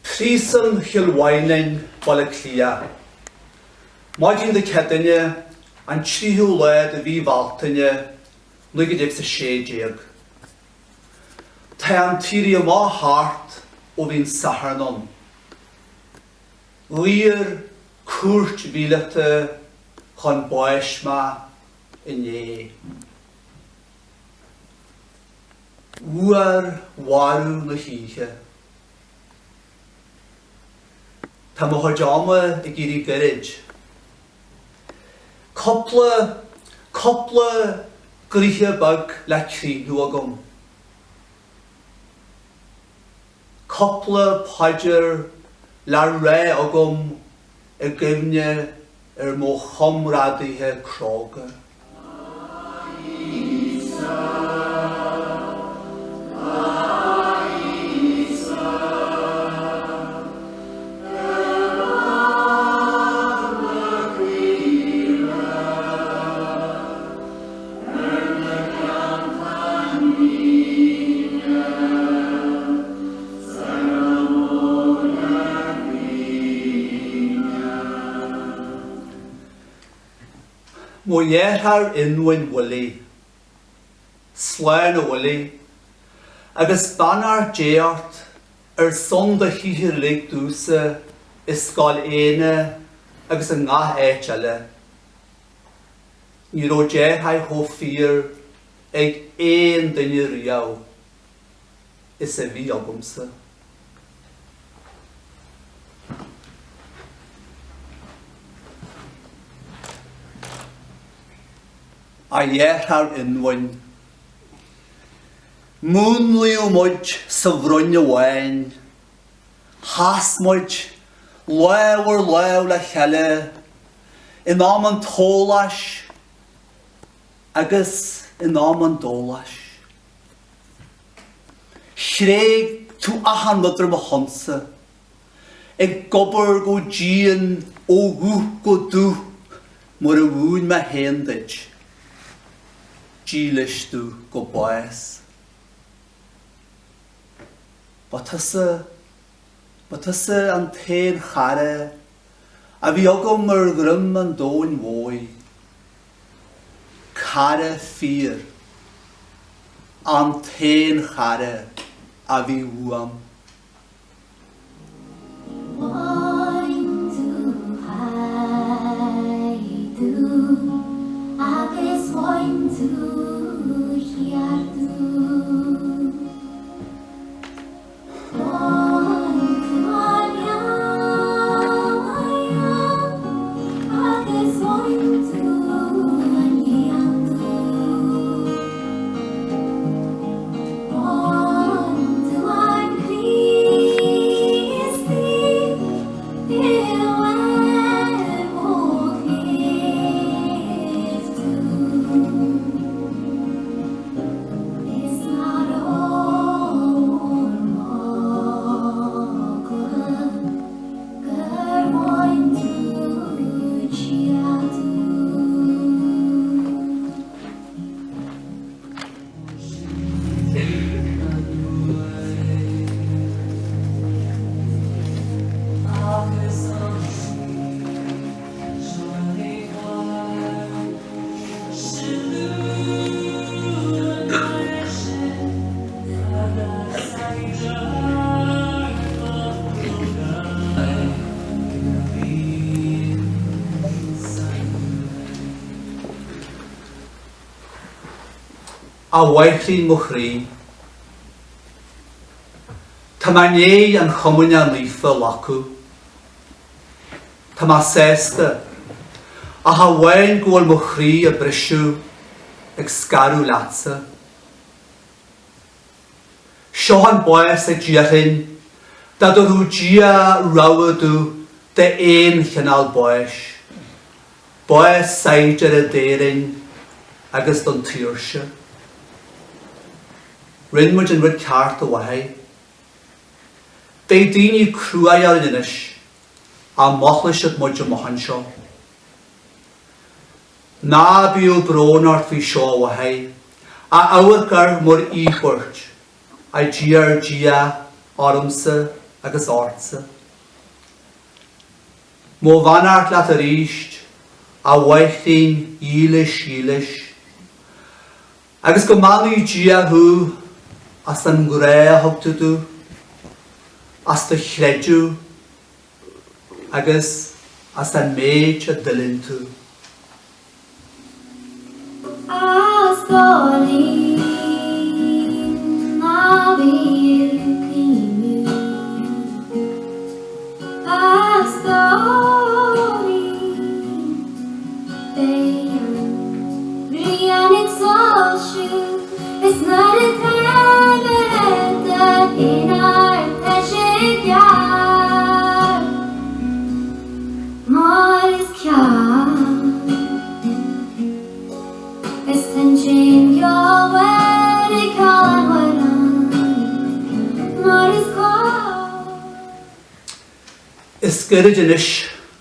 Príosún Chill Mhaighneann, Baile Átha Cliath. Maidin Dé Céadaoine, an 3ú lá de mhí Bhealtaine, 1916. Tá an t-éirí amach thart ó bhí an Satharn ann. Dhaor cúirt mhíleata chun báis mé inné. Fhuarmharú na hoíche. Tá mo chuid ama ag éirí gairid. Cúpla, cúpla gnoithe beag le críochnú agam. Cúpla paidir le rá agam i gcuimhne ar mo chomrádaithe cróga. Mo dheartháir ionmhain Willie. Slán a Willie, agus beannacht Dé ort ar son do shaothair uilig domhsa i Scoil Éanna agus i ngach áit eile. Ní raibh deartháir chomh fíor ag aon duine riamh is a bhí agamsa. A dheartháir ionmhain, múnlaíodh muid sa bhroinn amháin, sheas muid lámh ar lámh le chéile in am an tsóláis agus in am an dóláis. Thréig tú achan rud ar mo shonsa, ag obair go dian ó dhúth go dúth mar a mhúin mé féin duit, dílis domh go bás. Ba tusa, ba tusa an t-aon chara a bhí agam ar dhroim an domhain mhóir, cara fíor, an t-aon chara a bhí uaim. Bhain tú haidú agus bhain tú cheartú. Is nach mór m'eagla gur bhain tú díotú. A mháithrín mo chroí. Tá mé i ndiaidh an Chomaoineach Naofa a ghlacadh. Tá mé sásta, ach amháin go bhfuil mo chroí ag briseadh ag scaradh leatsa. Seo an bás a d'iarrfainn dá dtabharfadh Dia rogha domh d'aon chineál báis, bás saighdiúra d'Éirinn agus don tsaoirse. Rinne muid an rud ceart, a mháthair. Beidh daoine cruaidh orainn anois, dá mbuailfidh siad muid amach anseo. Ná bíodh brón ort faoi seo a mháthair, ach amharc air mar íobairt a d'iarr Dia ormsa agus ortsa. Mo bheannacht leat arís, a mháithrín dhílis dhílis, agus go mbeannaí Dia thú as an ngrá a thug tú domh, as do chreideamh agus as an méid a d'fhuilaing tú. A stóirín, ná bí ag caoineadh, a stóirín, beidh an ghrian ag soilsiú is nuair atá mé inár tá sé gearr mar is ceart. Is ansin gheobhair ag ceol mar is cóir. Is gairid anois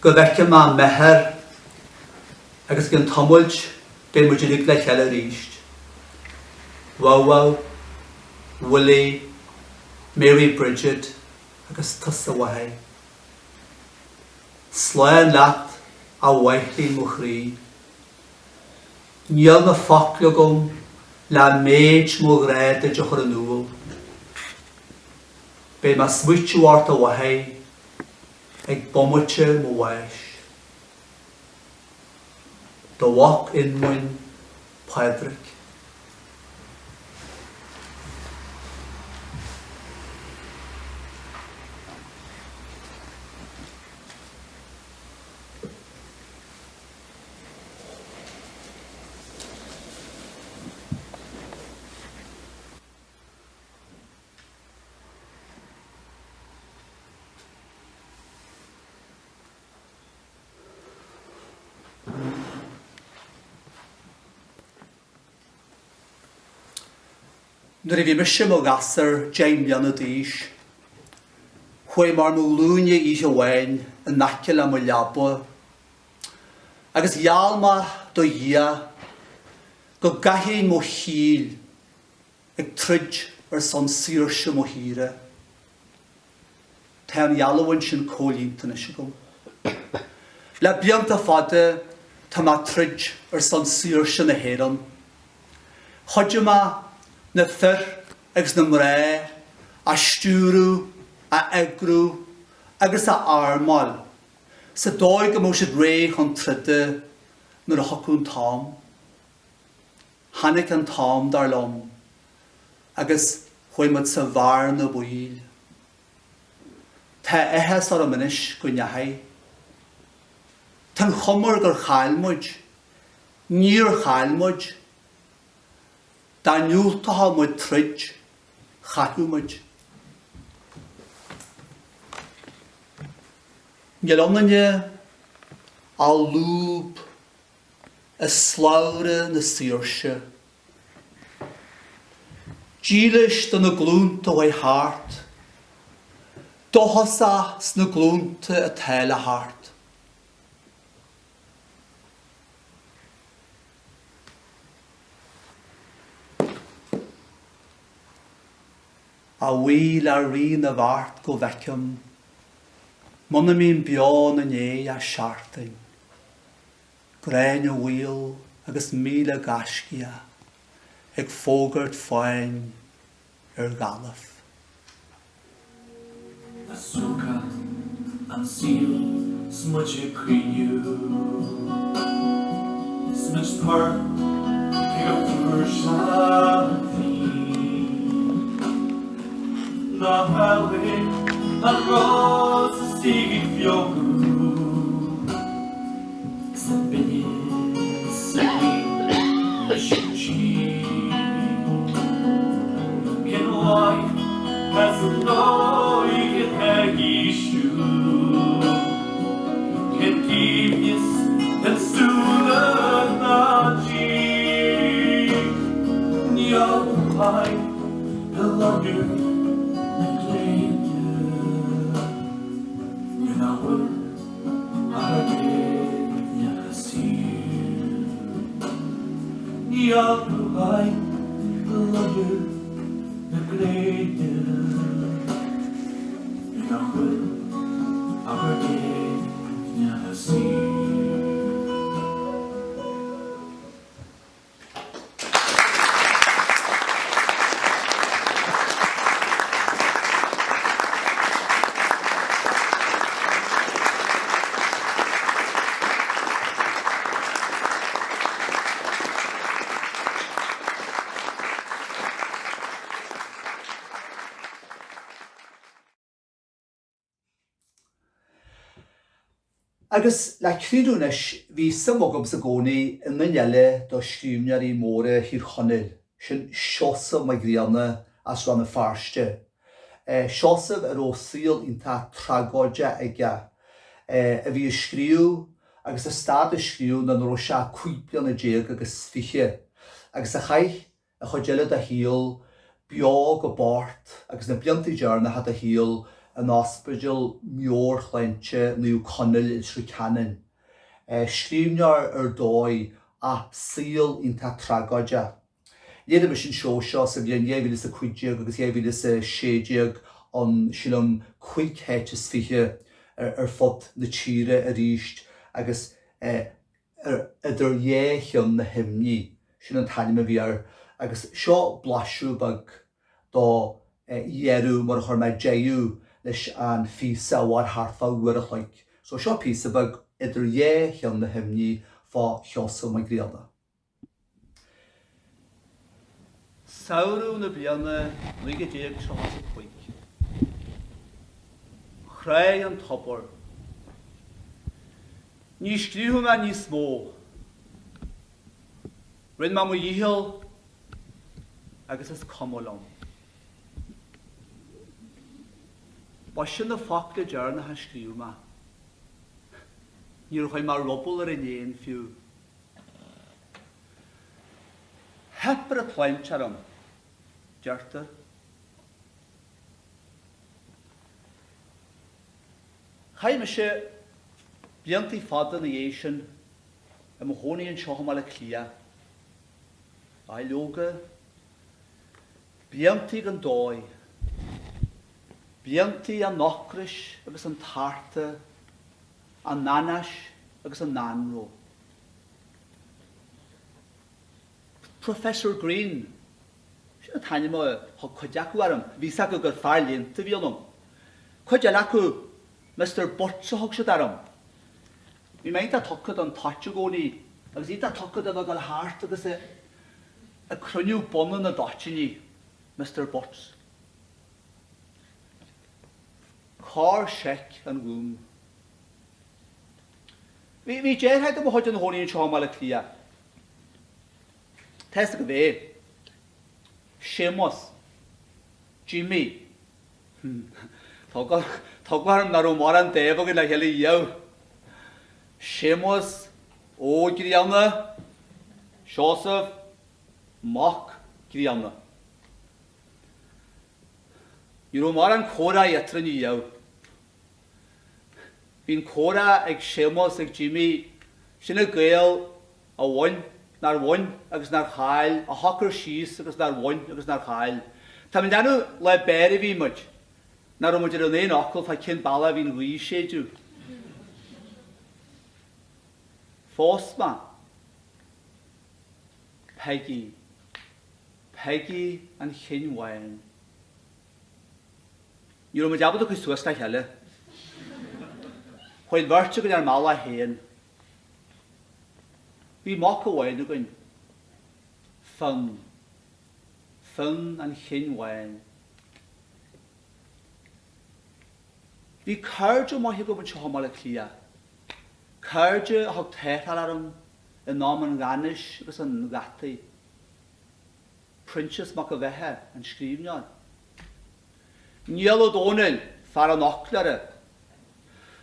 go bhfeicfidh mé m'athair agus i gcionn tamaill beidh muid uilig le chéile arís. Wow-wow, Willie, Mary Bridget agus tusa a mháthair. Slán leat a mháithrín mo chroí. Níl na focla agam le méid mo ghrá duit a chur in iúl. Beidh mé ag smaoitiú ort a mháthair ag bomaite mo bháis. Do mhac ionmhain Pádraig. Nuair a bhí mise i mo ghasúr 10 mbliana d'aois, chuaigh mé ar mo ghlúine oíche amháin in aice le mo leaba agus gheall mé do Dhia go gcaithfinn mo shaol ag troid ar son saoirse mo thíre. Tá an gheallúint sin comhlíonta anois agam. Le blianta fada tá mé ag troid ar son saoirse na hÉireann. Chuidigh mé na fir agus na mná a stiúradh, a eagrú agus a armáil sa dóigh go mbeadh siad réidh chun troda nuair a thiocfadh an t-am. Tháinig an t-am, dar liom, agus chuaigh muid sa bhearna bhaoil. Tá áthas orm anois go ndeachaigh. Tá an chuma air gur chaill muid. Níor chaill muid. Dá ndiúltódh muid troid, chaillfeadh muid. Níl ionainne ach lúb i slabhra na saoirse. Dílis do na glúnta a chuaigh thart, dóchasach sna glúnta atá le theacht. A bhuí le Rí na bhFeart go bhfeicim, muna mbím beo ina ndiaidh ach seachtain, Gráinne Mhaol agus 1,000 gaiscíoch ag fógairt fáin ar Ghaillimh. A suaitheadh an saol 's muid ag caoineadh 's muid tur cé go fuair sé an bhliain Ná hamhlaidh an rós is í ag feochadh 's an binneas a bhí leis an tír Cén mhaith as an óige ag ísliú Cén t-aoibhneas gan súile ná dí Níl uaidh i lonnú na gréine Nuair nach bhfuil ach ár gcéadna saor. Go haghaidh luiche na gréine nach bhfuil ach ar éinne a suí. Agus le críochnú anois, bhí suim agamsa i gcónaí i nduine eile do scríbhneoirí móra Thír Chonaill, sin Seosamh Mac Grianna as Rann na Feirste. Seosamh a raibh saol iontach tragóideach aige, a bhí ag scríobh agus a stad ag scríobh nuair a raibh sé 15 bliana agus fiche, agus a chaith an chuid eile dá shaol beo go bocht agus na blianta deireanacha dá shaol in Ospidéal Meabhairshláinte Naomh Conaill i Leitir Ceanainn. Scríbhneoir ar dóigh ach saol iontach tragóideach. Léirigh mise an seó seo sa bhliain 2015 agus 2016 ann, sílim, 25 háit ar fud na tíre arís agus Idir Dhá Cheann na hImní, sin an t-ainm a bhí air, agus seo blaiseadh beag dó dheireadh mar a chuir mé deireadh leis an phíosa a mhair thart fá uair a chloig. So seo píosa beag, Idir Dhá Cheann na hImní fá Sheosamh Mac Grianna. Samhradh na bliana 1935. Chráigh an tobar. Ní scríobhfaidh mé níos mó. Rinne mé mo dhícheall agus is cuma liom. Ba sin na focla deireanacha a scríobh mé. Níor chuir mé ruball ar an éan fiú. Theip ar an tsláinte orm, deirtear. Chaith mise bliantaí fada ina dhiaidh sin i mo chónaí anseo i mBaile Átha Cliath. Aye leoga, bliantaí gan dóigh, bliantaí an ocrais agus an tarta, an anáis agus an anró. Professor Green, sin an t-ainm a thug cuid acu orm, bhí 'fhios acu gur fear léannta a bhí ionam. Cuid eile acu, Mister Butts a thug siad orm. Bhí mé iontach tugtha don toit i gcónaí agus iontach tugtha do bheith ag dul thart agus ag cruinniú bunadh na dtoitíní, Mister Butts. Corr-sheic an Ghúm. Bhí, bhí deartháir de mo chuid ina chónaí anseo i mBaile Átha Cliath. Tá 'fhios agaibh é. Séamus. Jimmy. Tá eagla, tá eagla orm nach raibh mórán dáimh againn le chéile riamh. Séamus Ó Grianna, Seosamh Mac Grianna. Ní raibh mórán comhrá eadrainn riamh. Bhí an comhrá ag Séamus ag Jimmy, sinne Gaeil a bhain, nár bhain agus nár chaill, a shocair síos agus nár bhain agus nár chaill. Tá mé ag déanamh lá béir a bhí muid, nach raibh muid ar an aon fhocal fá cén bealach a bhí an ghaoth ag séideadh. Phós mé Peigí, Peigí an Chinn Bháin. Ní raibh muid ábalta cur suas le chéile. Chuaigh an bheirt againn ár mbealach féin. Bhí mac amháin againn, Fionn. Fionn an Chinn Bháin. Bhí cairde maithe agam anseo i mBaile Átha Cliath. Cairde a thug tarrtháil orm in am an ghannais agus an ghataí. Proinsias Mac an Bheatha, an scríbhneoir. Niall Ó Dónaill, fear an fhoclóra.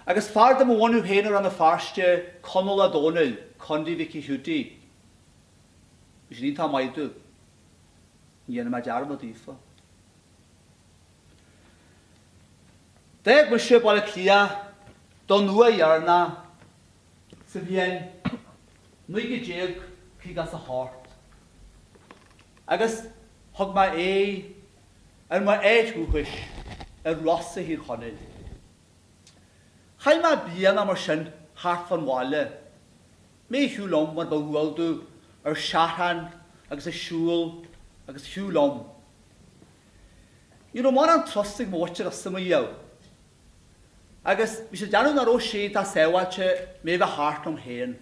Agus fear de mo bhunadh féin i Rann na Feirste, Conall Ó Dónaill, Condaí Mhicí Hiúdaí. Bhí siad iontach maith domh. Ní dhéanfaidh mé dearmad daofa. D'fhág mise Baile Átha Cliath don uair dheireanach sa bhliain 1958. Agus thug mé aghaidh ar m'áit dhúchais i Rosa Thír Chonaill. Chaith mé bliana mar sin thart fán bhaile, mé ag siúl liom mar ba dhual domh, ar seachrán agus ag siúl agus ag siúl liom. Ní raibh mórán trust ag mo mhuintir ormsa i mo dhiaidh. Agus bhí siad ag déanamh nach raibh sé iontach sábháilte mé a bheith thart liom féin.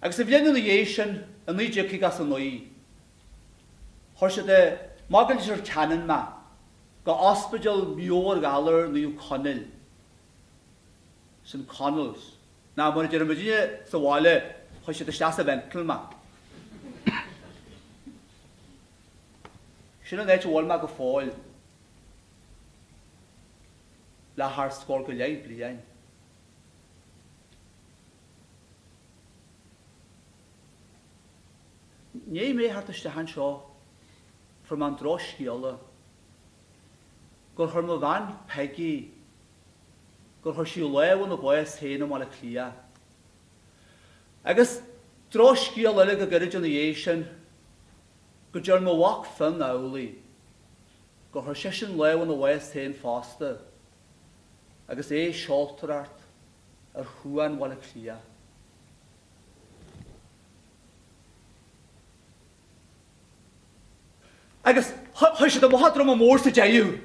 Agus an bhliain ina dhiaidh sin, i 1959, chuir siad i Maigh Leitir Ceanainn mé, go Ospidéal Meabhair-Ghalar Naomh Conaill, St Conal's, ná mar a deir muidinne sa bhaile, chuir siad isteach sa mhental mé. Sin an áit a bhfuil mé go fóill, le thar scór go leith bliain. I ndiaidh mé theacht isteach anseo fuair mé an drochscéala gur chuir mo bhean Peggy, gur chuir sí lámh ina bás féin i mBaile Átha Cliath. Agus drochscéal eile go gairid ina dhiaidh sin, go dtearn mo mhac Fionn amhlaidh, gur chuir seisean lámh ina bhás féin fosta agus é ag seoltóireacht ar Chuan Bhaile Átha Cliath. Agus chuir siad amach an Druma Mór sa deireadh.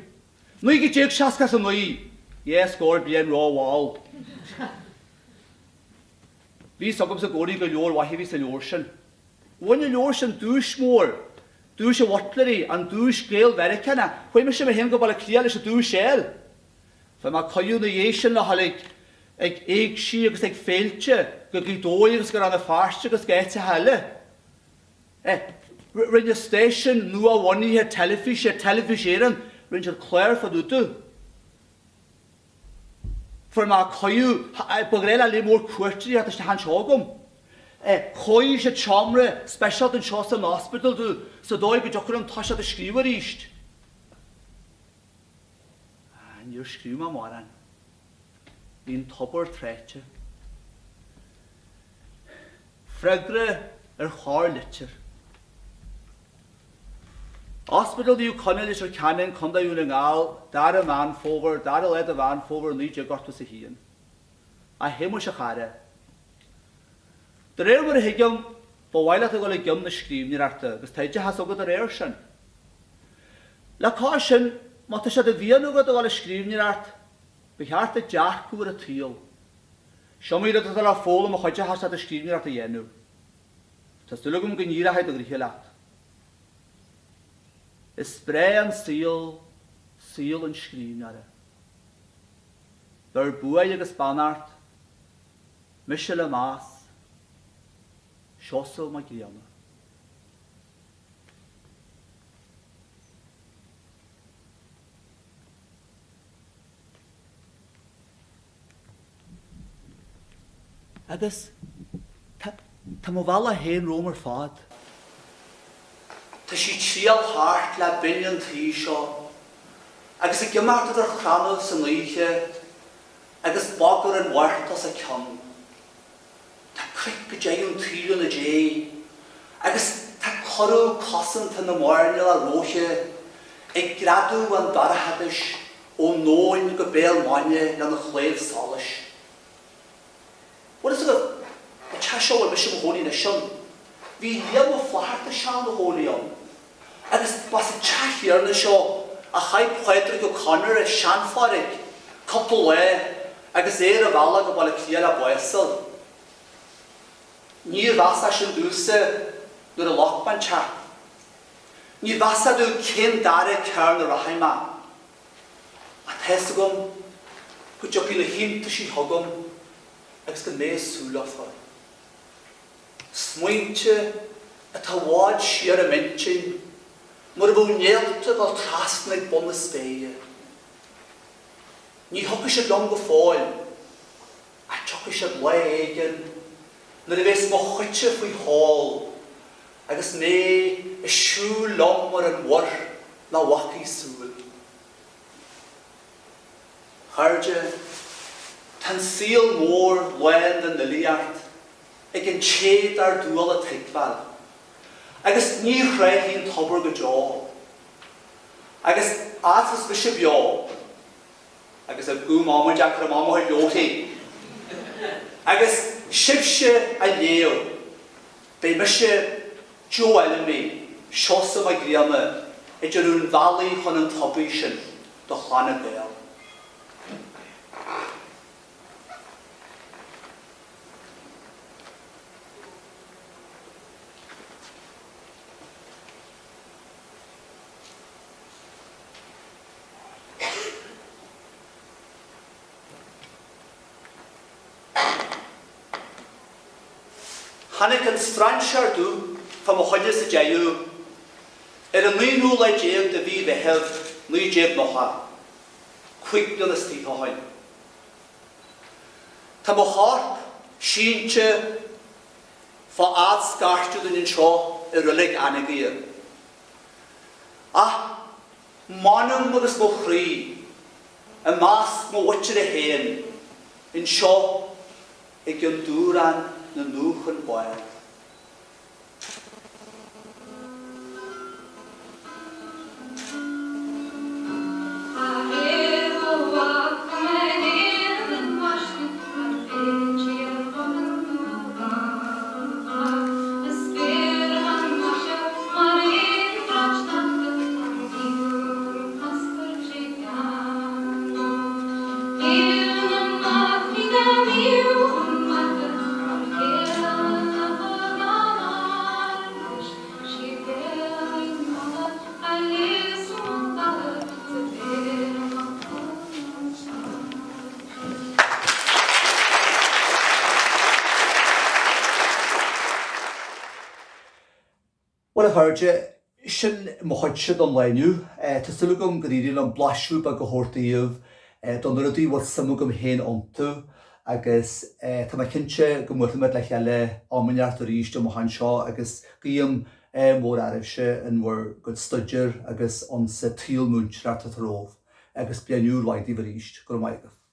1969, dhá scór bliain rómhall. Bhí fhios agamsa i gcónaí gur leabhar mhaith a bhí sa leabhar sin. Bhain an leabhar sin duais mhór, Duais an Bhuitléaraigh, an Duais Gael-Mheiriceánach. Chuaigh mise mé féin go Baile Átha Cliath leis an duais a fháil. Fuair mé cuireadh ina dhiaidh sin le dhul ag ag éigsí agus ag féilte go Gaoth Dobhair agus go Rann na Feirste agus go áiteacha eile. Rinne stáisiún nua-bhunaithe teilifíse, Teilifís Éireann, rinne siad clár fá dtaobh domh. Fuair mé cuireadh, ba ghnách le lear mór cuairteoirí theacht isteach anseo agam. Chóirigh siad seomra speisialta anseo san ospidéal domh sa dóigh go dtiocfadh liom toiseacht ag scríobh arís. Níor scríobh mé mórán. Bhí an tobar tráite. Freagra ar chorr-litir. Ospidéal Naomh Conaill, Leitir Ceanainn, Contae Dhún na nGall, 2ú Meán Fómhair, 2ú lá de Mheán Fómhair 1981. A Shéamuis a chara. De réir mar a thuigim, ba mhaith leat a dhul i gcionn na scríbhneoireachta agus tá oideachas agat dá réir sin. Le cois sin, má tá sé de mhian agat a dhul ag scríbhneoireacht, ba cheart duit dearcadh ar an tsaol. Is iomaí rud atá le foghlaim a chuideochas leat an scríbhneoireacht a dhéanamh. Tá súil agam go n-éireoidh do ghnoithe leat. Is breá an saol saol an scríbhneora. Beir buaidh agus beannacht, mise le meas, Seosamh Mac Grianna. Agus tá, tá mo bhealach féin romham ar fad. Tá sí ag triall thart le binn an tí seo, agus ag imeacht idir chrannaibh san oíche, agus bagar an Mhárta os a cionn. Tá cnoic go deireadh an tsaoil ina diaidh, agus tá corradh cosanta na mairnéalach róithi ag greadadh an dorchadais ón nóin go béal maidne lena chlaíomh solais. Bhfuil fhios agaibh, an teach seo a bhfuil mise i mo chónaí anois ann, bhí Liam Ó Flaithearta seal ina chónaí ann, agus ba sa teach chéanna seo a chaith Pádraic Ó Conaire, Sean-Phádraic, cúpla lá agus é ar a bhealach go Baile Átha Cliath le básáil. Níorbh fheasach sin domhsa nuair a ghlac mé an teach. Níorbh fheasach domh cén dara cearn a rachaidh mé. Ach tá fhios agam go dtiocfaidh na hiontaisí chugam agus gan mé ag súil leofa. Smaointe atá i bhfad siar i m'intinn mar a bheadh néalta ag dul trasna ag bun na spéire. Ní thiocfaidh siad liom go fóill, ach tiocfaidh siad lá éigin nuair a bheas mo chuidse faoi sheol agus mé ag siúl liom ar an mhuir nach bhfacaidh súil. A chairde, tá an saol mór lán den fhilíocht ag an té dar dual a tuigbheáil. Agus ní thráfaidh an tobar go deo. Agus fhad is mise beo, agus a gúm amaideach ar an am a chuid leabharthaí, agus sibhse á léamh, beidh mise, Joe Fheilimí, Seosamh Mac Grianna, ag déanamh an bhealaigh chun an tobair sin do chlanna Gael. Tháinig an strainséir dubh fá mo choinne sa deireadh ar an aonú lá déag de mhí Mheithimh 1990, 25 bliana ó shin. Tá mo chorp sínte fá fhad scairte dúinn anseo i Reilig Anagaire. Ach m'anam agus mo chroí i measc mo mhuintire féin anseo i gCionn Dúrán na ndúchan bád. Bhuel, a chairde, sin mo chuidse don lá inniu. Tá súil agam gur éirigh liom blaiseadh beag a thabhairt daoibh do na rudaí a bhfuil suim agam féin iontu agus tá mé cinnte go mbuailfimid le chéile am inteacht arís amach anseo agus guím ádh mór oraibhse in bhur gcuid staidéir agus insa tsaol múinteoireachta atá romhaibh agus bliain úr mhaith daoibh arís. Go raibh maith agaibh.